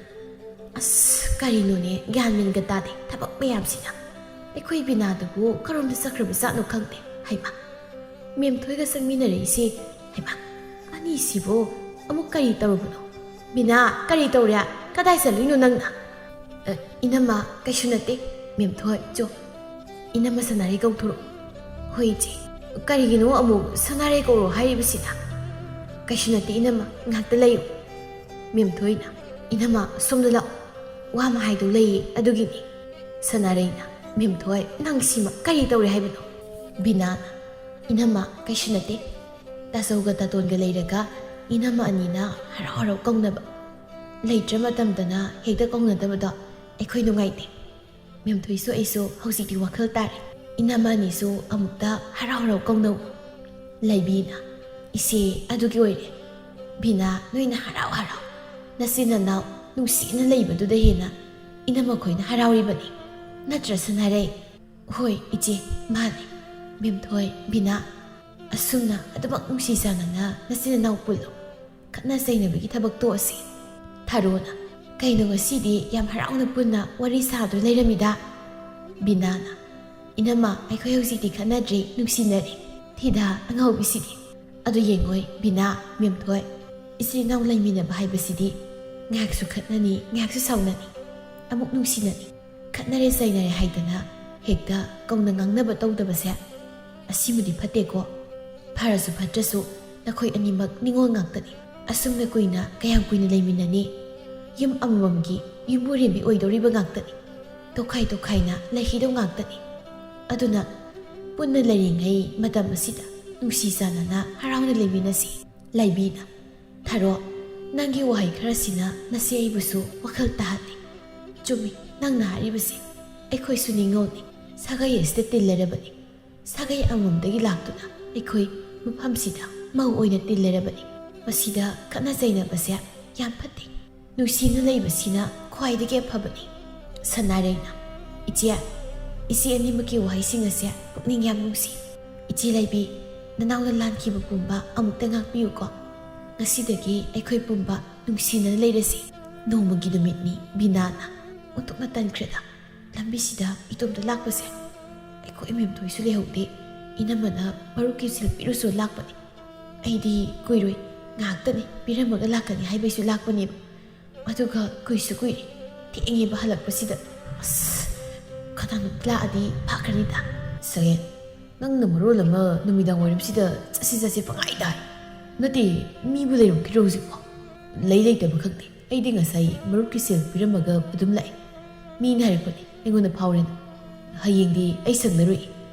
ꯑꯁ, ꯀꯔꯤꯅꯣꯅꯦ, ꯒ꯭ꯌꯥꯟ ꯃꯦꯟꯒ ꯇꯥꯗꯦ ꯊꯕꯛ ꯃꯌꯥꯝꯁꯤꯅ꯫ ꯑꯩꯈꯣꯏ ꯕꯤꯅꯥꯗꯨꯕꯨ ꯀꯔꯣꯝꯗ ꯆꯠꯈ꯭ꯔꯕ ꯖꯥꯠꯅꯣ ꯈꯪꯗꯦ꯫ ꯍꯩꯃꯥ, ꯃꯦꯝꯊꯣꯏꯒ ꯆꯪꯃꯤꯟꯅꯔꯛꯏꯁꯤ꯫ ꯍꯩꯃꯥ, ꯑꯅꯤꯁꯤꯕꯨ ꯑꯃꯨꯛ ꯀꯔꯤ ꯇꯧꯔꯨꯕꯅꯣ? ꯕꯤꯅꯥ, ꯀꯔꯤ ꯇꯧꯔꯦ? ꯀꯗꯥꯏ ꯆꯠꯂꯨꯏꯅꯣ ꯅꯪꯅ? ꯑ, ꯏꯅꯝꯃ, ꯀꯩꯁꯨ ꯅꯠꯇꯦ꯫ ꯃꯦꯝꯊꯣꯏ, ꯆꯣ꯫ ꯏꯅꯝꯃ ꯁꯅꯥꯔꯩ ꯀꯧꯊꯣꯔꯛꯑꯣ꯫ ꯍꯣꯏ ꯏꯆꯦ꯫ ꯀꯔꯤꯒꯤꯅꯣ ꯑꯃꯨꯛ ꯁꯅꯥꯔꯩ ꯀꯧꯔꯣ ꯍꯥꯏꯔꯤꯕꯁꯤꯅ? ꯀꯩꯁꯨ ꯅꯠꯇꯦ ꯏꯅꯝꯃ, ꯉꯥꯏꯍꯥꯛꯇ ꯂꯩꯌꯨ꯫ ꯃꯦꯝꯊꯣꯏꯅ, ꯏꯅꯝꯃ, ꯁꯣꯝꯗ ꯂꯥꯛꯑꯣ, ꯋꯥ ꯑꯃ ꯍꯥꯏꯗꯧ ꯂꯩꯌꯦ, ꯑꯗꯨꯒꯤꯅꯤ꯫ ꯁꯅꯥꯔꯩꯅ, ꯃꯦꯝꯊꯣꯏ, ꯅꯪ ꯁꯤꯃ ꯀꯔꯤ ꯇꯧꯔꯦ ꯍꯥꯏꯕꯅꯣ? ꯕꯤꯅꯥꯅ, ꯏꯅꯝꯃ, ꯀꯩꯁꯨ ꯅꯠꯇꯦ꯫ ꯇꯥꯆꯧꯒ ꯇꯥꯇꯣꯟꯒ ꯂꯩꯔꯒ ꯏꯅꯝꯃ ꯑꯅꯤꯅ ꯍꯔꯥꯎ ꯍꯔꯥꯎ ꯀꯧꯅꯕ, ꯂꯩꯇ꯭ꯔ ꯃꯇꯝꯗꯅ ꯍꯦꯛꯇ ꯀꯧꯅꯗꯕꯗꯣ ꯑꯩꯈꯣꯏ ꯅꯨꯡꯉꯥꯏꯇꯦ꯫ ꯃꯦꯝꯊꯣꯏꯁꯨ ꯑꯩꯁꯨ ꯍꯧꯖꯤꯛꯇꯤ ꯋꯥꯈꯜ ꯇꯥꯔꯦ꯫ ꯏꯅꯝꯃ ꯑꯅꯤꯁꯨ ꯑꯃꯨꯛꯇ ꯍꯔꯥꯎ ꯍꯔꯥꯎ ꯀꯧꯅꯧ꯫ ꯂꯩꯕꯤꯅ, ꯏꯆꯦ, ꯑꯗꯨꯒꯤ ꯑꯣꯏꯔꯦ꯫ ꯕꯤꯅꯥ, ꯅꯣꯏꯅ ꯍꯔꯥꯎ ꯍꯔꯥꯎ ꯅꯆꯤꯟ ꯅꯅꯥꯎ ꯅꯨꯡꯁꯤꯅ ꯂꯩꯕꯗꯨꯗ ꯍꯦꯟꯅ ꯏꯅꯝꯃꯈꯣꯏꯅ ꯍꯔꯥꯎꯔꯤꯕꯅꯤ꯫ ꯅꯠꯇ꯭ꯔ ꯁꯅꯥꯔꯩ? ꯍꯣꯏ ꯏꯆꯦ, ꯃꯥꯅꯤ꯫ ꯃꯦꯝꯊꯣꯏ, ꯕꯤꯅꯥ, ꯑꯁꯨꯝꯅ ꯑꯗꯨꯃꯛ ꯅꯨꯡꯁꯤ ꯆꯥꯟꯅꯅ ꯅꯆꯤꯟ ꯅꯅꯥꯎ ꯄꯨꯜꯂꯨ꯫ ꯈꯠꯅ ꯆꯩꯅꯕꯒꯤ ꯊꯕꯛ ꯇꯣꯛꯑꯁꯤ꯫ ꯊꯥꯔꯣꯅ, ꯀꯩꯅꯣ ꯉꯁꯤꯗꯤ ꯌꯥꯝ ꯍꯔꯥꯎꯅ ꯄꯨꯟꯅ ꯋꯥꯔꯤ ꯁꯥꯗꯨꯅ ꯂꯩꯔꯝꯃꯤꯗ? ꯕꯤꯅꯥꯅ, ꯏꯅꯝꯃ, ꯑꯩꯈꯣꯏ ꯍꯧꯖꯤꯛꯇꯤ ꯈꯠꯅꯗ꯭ꯔꯤ, ꯅꯨꯡꯁꯤꯅꯔꯤ꯫ ꯊꯤꯗ ꯑꯉꯥꯎꯕꯤꯁꯤꯗꯤ꯫ ꯑꯗꯨ ꯌꯦꯡꯉꯣꯏ ꯕꯤꯅꯥ, ꯃꯦꯝꯊꯣꯏ, ꯏꯆꯤꯜ ꯏꯅꯥꯎ ꯂꯩꯃꯤꯟꯅꯕ ꯍꯥꯏꯕꯁꯤꯗꯤ ꯉꯥꯏꯍꯥꯛꯁꯨ ꯈꯠꯅꯅꯤ, ꯉꯥꯏꯍꯥꯛꯁꯨ ꯁꯥꯎꯅꯅꯤ, ꯑꯃꯨꯛ ꯅꯨꯡꯁꯤꯅꯅꯤ꯫ ꯈꯠꯅꯔꯦ ꯆꯩꯅꯔꯦ ꯍꯥꯏꯗꯅ ꯍꯦꯛꯇ ꯀꯧꯅ ꯉꯥꯡꯅꯕ ꯇꯧꯗꯕꯁꯦ ꯑꯁꯤꯃꯗꯤ ꯐꯠꯇꯦꯀꯣ꯫ ꯐꯔꯁꯨ ꯐꯠꯇ꯭ꯔꯁꯨ ꯅꯈꯣꯏ ꯑꯅꯤꯃꯛ ꯅꯤꯉꯣꯜ ꯉꯥꯛꯇꯅꯤ꯫ ꯑꯁꯨꯝꯅ ꯀꯨꯏꯅ ꯀꯌꯥꯝ ꯀꯨꯏꯅ ꯂꯩꯃꯤꯟꯅꯅꯤ? ꯌꯨꯝ ꯑꯃꯃꯝꯒꯤ ꯌꯨꯝꯕꯨꯔꯦꯝꯕꯤ ꯑꯣꯏꯗꯧꯔꯤꯕ ꯉꯥꯛꯇꯅꯤ꯫ ꯇꯣꯈꯥꯏ ꯇꯣꯈꯥꯏꯅ ꯂꯩꯈꯤꯗꯧ ꯉꯥꯛꯇꯅꯤ꯫ ꯑꯗꯨꯅ ꯄꯨꯟꯅ ꯂꯩꯔꯤꯉꯩ ꯃꯇꯝ ꯑꯁꯤꯗ ꯅꯨꯡꯁꯤ ꯆꯥꯟꯅꯅ ꯍꯔꯥꯎꯅ ꯂꯩꯃꯤꯟꯅꯁꯤ꯫ ꯂꯩꯕꯤꯅ, ꯊꯥꯔꯣ, ꯅꯪꯒꯤ ꯋꯥꯍꯩ ꯈꯔꯁꯤꯅ ꯉꯁꯤ ꯑꯩꯕꯨꯁꯨ ꯋꯥꯈꯜ ꯇꯥꯍꯜꯂꯤ꯫ ꯆꯨꯝꯃꯤ, ꯅꯪꯅ ꯍꯥꯏꯔꯤꯕꯁꯤ꯫ ꯑꯩꯈꯣꯏꯁꯨ ꯅꯤꯉꯣꯜꯅꯤ, ꯁꯥꯒꯩ ꯑꯁꯤꯗ ꯇꯤꯜꯂꯔꯕꯅꯤ꯫ ꯁꯥꯒꯩ ꯑꯃꯃꯝꯗꯒꯤ ꯂꯥꯛꯇꯨꯅ ꯑꯩꯈꯣꯏ ꯃꯐꯝꯁꯤꯗ ꯃꯧ ꯑꯣꯏꯅ ꯇꯤꯜꯂꯔꯕꯅꯤ꯫ ꯃꯁꯤꯗ ꯈꯠꯅ ꯆꯩꯅꯕꯁꯦ ꯌꯥꯝ ꯐꯠꯇꯦ꯫ ꯅꯨꯡꯁꯤꯅ ꯂꯩꯕꯁꯤꯅ ꯈ꯭ꯋꯥꯏꯗꯒꯤ ꯑꯐꯕꯅꯤ꯫ ꯁꯅꯥꯔꯩꯅ, "ꯏꯆꯦ, ꯏꯆꯦ ꯑꯅꯤꯃꯛꯀꯤ ꯋꯥꯍꯩꯁꯤꯡ ꯑꯁꯦ ꯄꯨꯛꯅꯤꯡ ꯌꯥꯝ ꯅꯨꯡꯁꯤ꯫ ꯏꯆꯦ ꯂꯩꯕꯤ, ꯅꯅꯥꯎꯅ ꯂꯥꯟꯈꯤꯕ ꯄꯨꯝꯕ ꯑꯃꯨꯛꯇ ꯉꯥꯛꯄꯤꯌꯨꯀꯣ꯫ ꯉꯁꯤꯗꯒꯤ ꯑꯩꯈꯣꯏ ꯄꯨꯝꯕ ꯅꯨꯡꯁꯤꯅꯅ ꯂꯩꯔꯁꯤ꯫ ꯅꯣꯡꯃꯒꯤ ꯅꯨꯃꯤꯠꯅꯤ", ꯕꯤꯅꯥꯅ꯫ ꯑꯣꯟꯊꯣꯛꯅ ꯇꯟꯈ꯭ꯔꯦꯗ꯫ ꯂꯝꯕꯤꯁꯤꯗ ꯏꯇꯣꯝꯇ ꯂꯥꯛꯄꯁꯦ꯫ ꯑꯩꯈꯣꯏ ꯃꯦꯝꯊꯣꯏꯁꯨ ꯂꯩꯍꯧꯗꯦ꯫ ꯏꯅꯝꯃꯅ ꯃꯔꯨꯞꯀꯤ ꯁꯦꯜ ꯄꯤꯔꯨꯁꯨ ꯂꯥꯛꯄꯅꯤ꯫ ꯑꯩꯗꯤ ꯀꯨꯏꯔꯣꯏ, ꯉꯥꯏꯍꯥꯛꯇꯅꯤ, ꯄꯤꯔꯝꯃꯒ ꯂꯥꯛꯀꯅꯤ ꯍꯥꯏꯕꯩꯁꯨ ꯂꯥꯛꯄꯅꯦꯕ꯫ ꯑꯗꯨꯒ ꯀꯨꯏꯁꯨ ꯀꯨꯏꯔꯦ, ꯊꯦꯡꯉꯦꯕ ꯍꯜꯂꯛꯄꯁꯤꯗ꯫ ꯑꯁ, ꯀꯅꯥꯅꯣꯝꯇ ꯂꯥꯛꯑꯗꯤ ꯐꯈ꯭ꯔꯅꯤꯗ꯫ ꯁꯛꯍꯦꯟ, ꯅꯪꯅ ꯃꯔꯣꯜ ꯑꯃ ꯅꯨꯃꯤꯗꯥꯡ ꯋꯥꯏꯔꯝꯁꯤꯗ ꯆꯠꯁꯤ ꯆꯠꯁꯤ ꯄꯪꯍꯥꯏꯗ ꯍꯥꯏ꯫ ꯅꯠꯇꯦ, ꯃꯤꯕꯨ ꯂꯩꯔꯝꯈꯤꯗ꯭ꯔꯣ ꯍꯧꯖꯤꯛꯄꯣ? ꯂꯩ ꯂꯩꯇꯕ ꯈꯪꯗꯦ꯫ ꯑꯩꯗꯤ ꯉꯁꯥꯏ ꯃꯔꯨꯞꯀꯤ ꯁꯦꯜ ꯄꯤꯔꯝꯃꯒ ꯑꯗꯨꯝ ꯂꯥꯛꯑꯦ꯫ ꯃꯤꯅ ꯍꯥꯏꯔꯛꯄꯅꯦ, ꯑꯩꯉꯣꯟꯗ ꯐꯥꯎꯔꯦꯅ꯫ ꯍꯌꯦꯡꯗꯤ ꯑꯩ ꯁꯪꯂꯔꯣꯏ꯫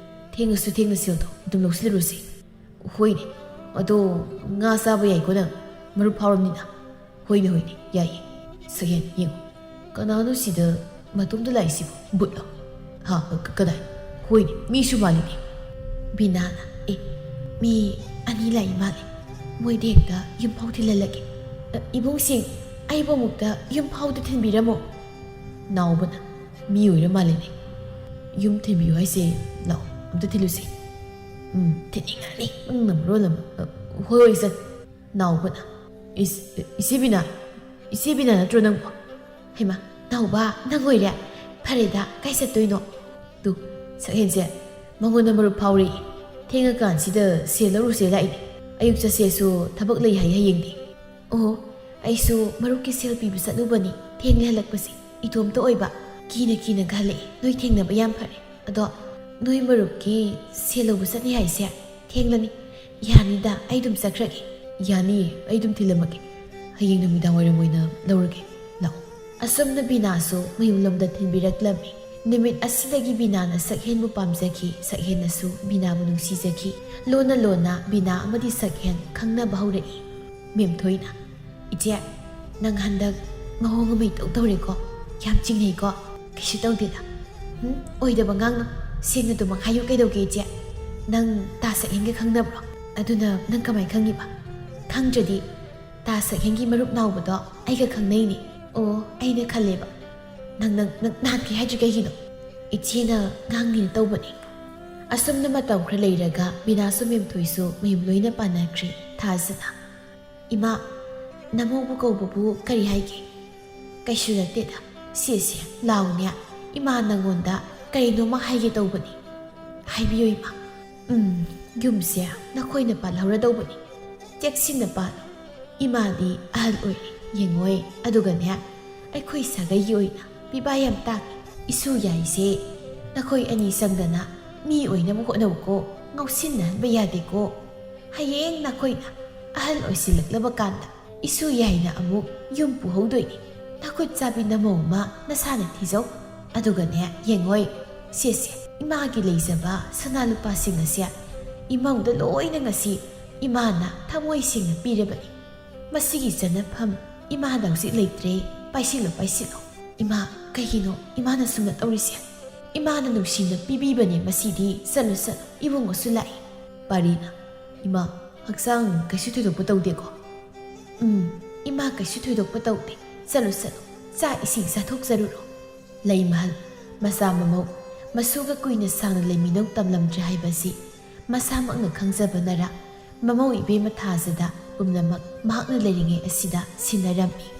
ꯊꯦꯡꯉꯁꯨ ꯊꯦꯡꯅ ꯁꯦꯜꯗꯣ ꯑꯗꯨꯝ ꯂꯧꯁꯤꯜꯂꯔꯨꯁꯤ꯫ ꯍꯣꯏꯅꯦ, ꯑꯗꯣ ꯉꯥ ꯆꯥꯕ ꯌꯥꯏꯀꯣ ꯅꯪ? ꯃꯔꯨꯞ ꯐꯥꯎꯔꯝꯅꯤꯅ꯫ ꯍꯣꯏꯅꯦ, ꯍꯣꯏꯅꯦ, ꯌꯥꯏꯌꯦ꯫ ꯁꯛꯍꯦꯟ, ꯌꯦꯡꯉꯣ, ꯀꯅꯥꯅꯣ ꯁꯤꯗ ꯃꯇꯣꯝꯇ ꯂꯥꯛꯏꯁꯤꯕꯣ? ꯕꯨꯠꯂꯣ? ꯍꯥ, ꯀ-, ꯀꯗꯥꯏ? ꯍꯣꯏꯅꯦ, ꯃꯤꯁꯨ ꯃꯥꯜꯂꯤꯅꯦ꯫ ꯕꯤꯅꯥꯅ, "ꯑꯦ, ꯃꯤ ꯑꯅꯤ ꯂꯥꯛꯏ ꯃꯥꯜꯂꯦ꯫ ꯃꯣꯏꯗ ꯍꯦꯛꯇ ꯌꯨꯝꯐꯥꯎ ꯊꯤꯜꯍꯜꯂꯒꯦ꯫ ꯑ, ꯏꯕꯨꯡꯁꯤꯡ, ꯑꯩꯕꯨ ꯑꯃꯨꯛꯇ ꯌꯨꯝꯐꯥꯎꯗ ꯊꯤꯟꯕꯤꯔꯝꯃꯣ꯫" ꯅꯥꯎꯕꯅ, "ꯃꯤ ꯑꯣꯏꯔ ꯃꯥꯜꯂꯦꯅꯦ꯫ ꯌꯨꯝ ꯊꯤꯟꯕꯤꯌꯨ ꯍꯥꯏꯁꯦ, ꯂꯥꯛꯑꯣ, ꯑꯝꯇ ꯊꯤꯜꯂꯨꯁꯦ꯫" "ꯎꯝ, ꯊꯤꯟꯅꯤꯡꯉꯅꯤ, ꯅꯪꯅ ꯃꯔꯣꯜ ꯑꯃ꯫ ꯑ, ꯍꯣꯏ, ꯍꯣꯏ, ꯆꯠ-" ꯅꯥꯎꯕꯅ, "ꯏꯁ-, ꯏꯆꯦ ꯕꯤꯅꯥ, ꯏꯆꯦ ꯕꯤꯅꯥ ꯅꯠꯇ꯭ꯔꯣ ꯅꯪꯕꯣ?" "ꯍꯩꯃꯥ, ꯅꯥꯎꯕ, ꯅꯪ ꯑꯣꯏꯔꯦ? ꯐꯔꯦꯗ, ꯀꯥꯏ ꯆꯠꯇꯣꯏꯅꯣ?" "ꯇꯨ, ꯁꯛꯍꯦꯟꯁꯦ, ꯃꯉꯣꯟꯗ ꯃꯔꯨꯞ ꯐꯥꯎꯔꯦ꯫ ꯊꯦꯡꯉꯀꯥꯟꯁꯤꯗ ꯁꯦꯜ ꯂꯧꯔꯨꯁꯦ ꯂꯥꯛꯏꯅꯦ꯫ ꯑꯌꯨꯛ ꯆꯠꯁꯦꯁꯨ ꯊꯕꯛ ꯂꯩ ꯍꯥꯏ ꯍꯌꯦꯡꯗꯤ꯫" "ꯑꯣꯍꯣ, ꯑꯩꯁꯨ ꯃꯔꯨꯞꯀꯤ ꯁꯦꯜ ꯄꯤꯕ ꯆꯠꯂꯨꯕꯅꯤ꯫ ꯊꯦꯡꯂꯦ ꯍꯜꯂꯛꯄꯁꯦ꯫ ꯏꯇꯣꯝꯇ ꯑꯣꯏꯕ꯫ ꯀꯤꯅ ꯀꯤꯅꯒ ꯍꯜꯂꯛꯑꯦ꯫ ꯅꯣꯏ ꯊꯦꯡꯅꯕ ꯌꯥꯝ ꯐꯔꯦ꯫ ꯑꯗꯣ ꯅꯣꯏ ꯃꯔꯨꯞꯀꯤ ꯁꯦꯜ ꯂꯧꯕ ꯆꯠꯅꯤ ꯍꯥꯏꯁꯦ ꯊꯦꯡꯂꯅꯤ꯫ ꯌꯥꯅꯤꯗ, ꯑꯩ ꯑꯗꯨꯝ ꯆꯠꯈ꯭ꯔꯒꯦ꯫" "ꯌꯥꯅꯤꯌꯦ, ꯑꯩ ꯑꯗꯨꯝ ꯊꯤꯜꯂꯝꯃꯒꯦ꯫ ꯍꯌꯦꯡ ꯅꯨꯃꯤꯗꯥꯡ ꯋꯥꯏꯔꯝ ꯑꯣꯏꯅ ꯂꯧꯔꯒꯦ꯫ ꯂꯥꯛꯑꯣ꯫" ꯑꯁꯨꯝꯅ ꯕꯤꯅꯥꯁꯨ ꯃꯌꯨꯝꯂꯣꯝꯗ ꯊꯤꯟꯕꯤꯔꯛꯂꯝꯃꯤ꯫ ꯅꯨꯃꯤꯠ ꯑꯁꯤꯗꯒꯤ ꯕꯤꯅꯥꯅ ꯁꯛꯍꯦꯟꯕꯨ ꯄꯥꯝꯖꯈꯤ, ꯁꯛꯍꯦꯟꯅꯁꯨ ꯕꯤꯅꯥꯕꯨ ꯅꯨꯡꯁꯤꯖꯈꯤ꯫ ꯂꯣꯟꯅ ꯂꯣꯟꯅ ꯕꯤꯅꯥ ꯑꯃꯗꯤ ꯁꯛꯍꯦꯟ ꯈꯪꯅꯕ ꯍꯧꯔꯛꯏ꯫ ꯃꯦꯝꯊꯣꯏꯅ, "ꯏꯆꯦ, ꯅꯪ ꯍꯟꯗꯛ ꯃꯑꯣꯡ ꯑꯃ ꯏꯇꯧ ꯇꯧꯔꯦꯀꯣ? ꯌꯥꯝ ꯆꯤꯡꯅꯩꯀꯣ?" "ꯀꯩꯁꯨ ꯇꯧꯗꯦꯗ꯫" "ꯎꯝ, ꯑꯣꯏꯗꯕ ꯉꯥꯡꯅꯨ꯫ ꯁꯦꯡꯅ ꯑꯗꯨꯃꯛ ꯍꯥꯏꯌꯨ ꯀꯩꯗꯧꯒꯦ, ꯏꯆꯦ? ꯅꯪ ꯇꯥ ꯁꯛꯍꯦꯟꯒ ꯈꯪꯅꯕ꯭ꯔꯣ?" "ꯑꯗꯨꯅ ꯅꯪ ꯀꯃꯥꯏ ꯈꯪꯉꯤꯕ?" "ꯈꯪꯗ꯭ꯔꯗꯤ ꯇꯥ ꯁꯛꯍꯦꯟꯒꯤ ꯃꯔꯨꯞ ꯅꯥꯎꯕꯗꯣ ꯑꯩꯒ ꯈꯪꯅꯩꯅꯦ꯫ ꯑꯣ, ꯑꯩꯅ ꯈꯜꯂꯦꯕ꯫ ꯅꯪ, ꯅꯪ, ꯅꯪ ꯅꯍꯥꯟꯈꯩ ꯍꯥꯏꯗ꯭ꯔꯤ ꯀꯩꯒꯤꯅꯣ?" "ꯏꯆꯦꯅ ꯉꯥꯡꯅꯤꯅ ꯇꯧꯕꯅꯦ꯫" ꯑꯁꯨꯝꯅ ꯃꯇꯝ ꯈꯔ ꯂꯩꯔꯒ ꯕꯤꯅꯥꯁꯨ ꯃꯦꯝꯊꯣꯏꯁꯨ ꯃꯌꯨꯝ ꯂꯣꯏꯅ ꯄꯥꯟꯅꯈ꯭ꯔꯦ꯫ ꯊꯥꯖꯅ, "ꯏꯃꯥ, ꯅꯃꯧꯕꯨ ꯀꯧꯕꯕꯨ ꯀꯔꯤ ꯍꯥꯏꯒꯦ?" "ꯀꯩꯁꯨ ꯅꯠꯇꯦꯗ꯫ ꯁꯦ, ꯁꯦ, ꯂꯥꯎꯅꯦ꯫ ꯏꯃꯥ ꯅꯪꯉꯣꯟꯗ ꯀꯔꯤꯅꯣꯃ ꯍꯥꯏꯒꯦ ꯇꯧꯕꯅꯤ꯫" "ꯍꯥꯏꯕꯤꯌꯨ ꯏꯃꯥ꯫" "ꯎꯝ, ꯌꯨꯝꯁꯦ ꯅꯈꯣꯏꯅ ꯄꯥꯜꯍꯧꯔꯗꯧꯕꯅꯤ꯫ ꯆꯦꯛꯁꯤꯟꯅ ꯄꯥꯜꯂꯨ꯫ ꯏꯃꯥꯗꯤ ꯑꯍꯜ ꯑꯣꯏꯔꯦ, ꯌꯦꯡꯉꯣꯏ꯫ ꯑꯗꯨꯒꯅꯦ, ꯑꯩꯈꯣꯏ ꯁꯥꯒꯩꯒꯤ ꯑꯣꯏꯅ ꯄꯤꯕꯥ ꯌꯥꯝ ꯇꯥꯡꯉꯤ꯫ ꯏꯁꯨ ꯌꯥꯏꯁꯦ ꯅꯈꯣꯏ ꯑꯅꯤ ꯆꯪꯗꯅ ꯃꯤ ꯑꯣꯏꯅꯕ ꯍꯣꯠꯅꯧꯀꯣ꯫ ꯉꯥꯎꯁꯤꯟꯅꯍꯟꯕ ꯌꯥꯗꯦꯀꯣ꯫ ꯍꯌꯦꯡ ꯅꯈꯣꯏꯅ ꯑꯍꯜ ꯑꯣꯏꯁꯤꯜꯂꯛꯂꯕ ꯀꯥꯟꯗ ꯏꯁꯨ ꯌꯥꯏꯅ ꯑꯃꯨꯛ ꯌꯨꯝ ꯄꯨꯍꯧꯗꯣꯏꯅꯤ꯫ ꯅꯈꯨꯠ ꯆꯥꯕꯤ ꯅꯃꯧ ꯑꯃ ꯅꯁꯥꯅ ꯊꯤꯖꯧ꯫ ꯑꯗꯨꯒꯅꯦ, ꯌꯦꯡꯉꯣꯏ, ꯁꯦꯁꯦ, ꯏꯃꯥꯒꯤ ꯂꯩꯖꯕ ꯁꯅꯥ ꯂꯨꯄꯥꯁꯤꯡ ꯑꯁꯦ ꯏꯃꯧꯗ ꯂꯣꯏꯅ ꯉꯁꯤ ꯏꯃꯥꯅ ꯊꯃꯣꯏ ꯁꯦꯡꯅ ꯄꯤꯔꯕꯅꯤ꯫ ꯃꯁꯤꯒꯤ ꯆꯠꯅꯐꯝ ꯏꯃꯥꯗ ꯍꯧꯖꯤꯛ ꯂꯩꯇ꯭ꯔꯦ꯫ ꯄꯥꯏꯁꯤꯜꯂꯣ, ꯄꯥꯏꯁꯤꯜꯂꯣ꯫" "ꯏꯃꯥ, ꯀꯩꯒꯤꯅꯣ ꯏꯃꯥꯅ ꯁꯨꯝꯅ ꯇꯧꯔꯤꯁꯦ? ꯏꯃꯥꯅ ꯅꯨꯡꯁꯤꯅ ꯄꯤꯕꯤꯕꯅꯦ ꯃꯁꯤꯗꯤ꯫ ꯆꯠꯂꯨ, ꯆꯠꯂꯨ, ꯏꯕꯨꯡꯉꯣꯁꯨ ꯂꯥꯛꯏ꯫" ꯄꯥꯔꯤꯅ, "ꯏꯃꯥ, ꯍꯛꯆꯥꯡ ꯀꯩꯁꯨ ꯊꯣꯏꯗꯣꯛꯄ ꯇꯧꯗꯦꯀꯣ?" "ꯎꯝ, ꯏꯃꯥ ꯀꯩꯁꯨ ꯊꯣꯏꯗꯣꯛꯄ ꯇꯧꯗꯦ꯫ ꯆꯠꯂꯨ, ꯆꯠꯂꯨ, ꯆꯥꯛ ꯏꯁꯤꯡ ꯆꯥꯊꯣꯛꯆꯔꯨꯔꯣ꯫" ꯂꯩꯃꯍꯜ, ꯃꯆꯥ ꯃꯃꯧ, ꯃꯁꯨꯒ ꯀꯨꯏꯅ ꯁꯥꯡꯅ ꯂꯩꯃꯤꯟꯅꯧ ꯇꯝꯂꯝꯗ꯭ꯔꯦ ꯍꯥꯏꯕꯁꯤ ꯃꯁꯥꯃꯛꯅ ꯈꯪꯖꯕꯅꯔ, ꯃꯃꯧ ꯏꯕꯦꯝꯃ ꯊꯥꯖꯗ ꯄꯨꯝꯅꯃꯛ ꯃꯍꯥꯛꯅ ꯂꯩꯔꯤꯉꯩ ꯑꯁꯤꯗ ꯁꯤꯟꯅꯔꯝꯃꯤ꯫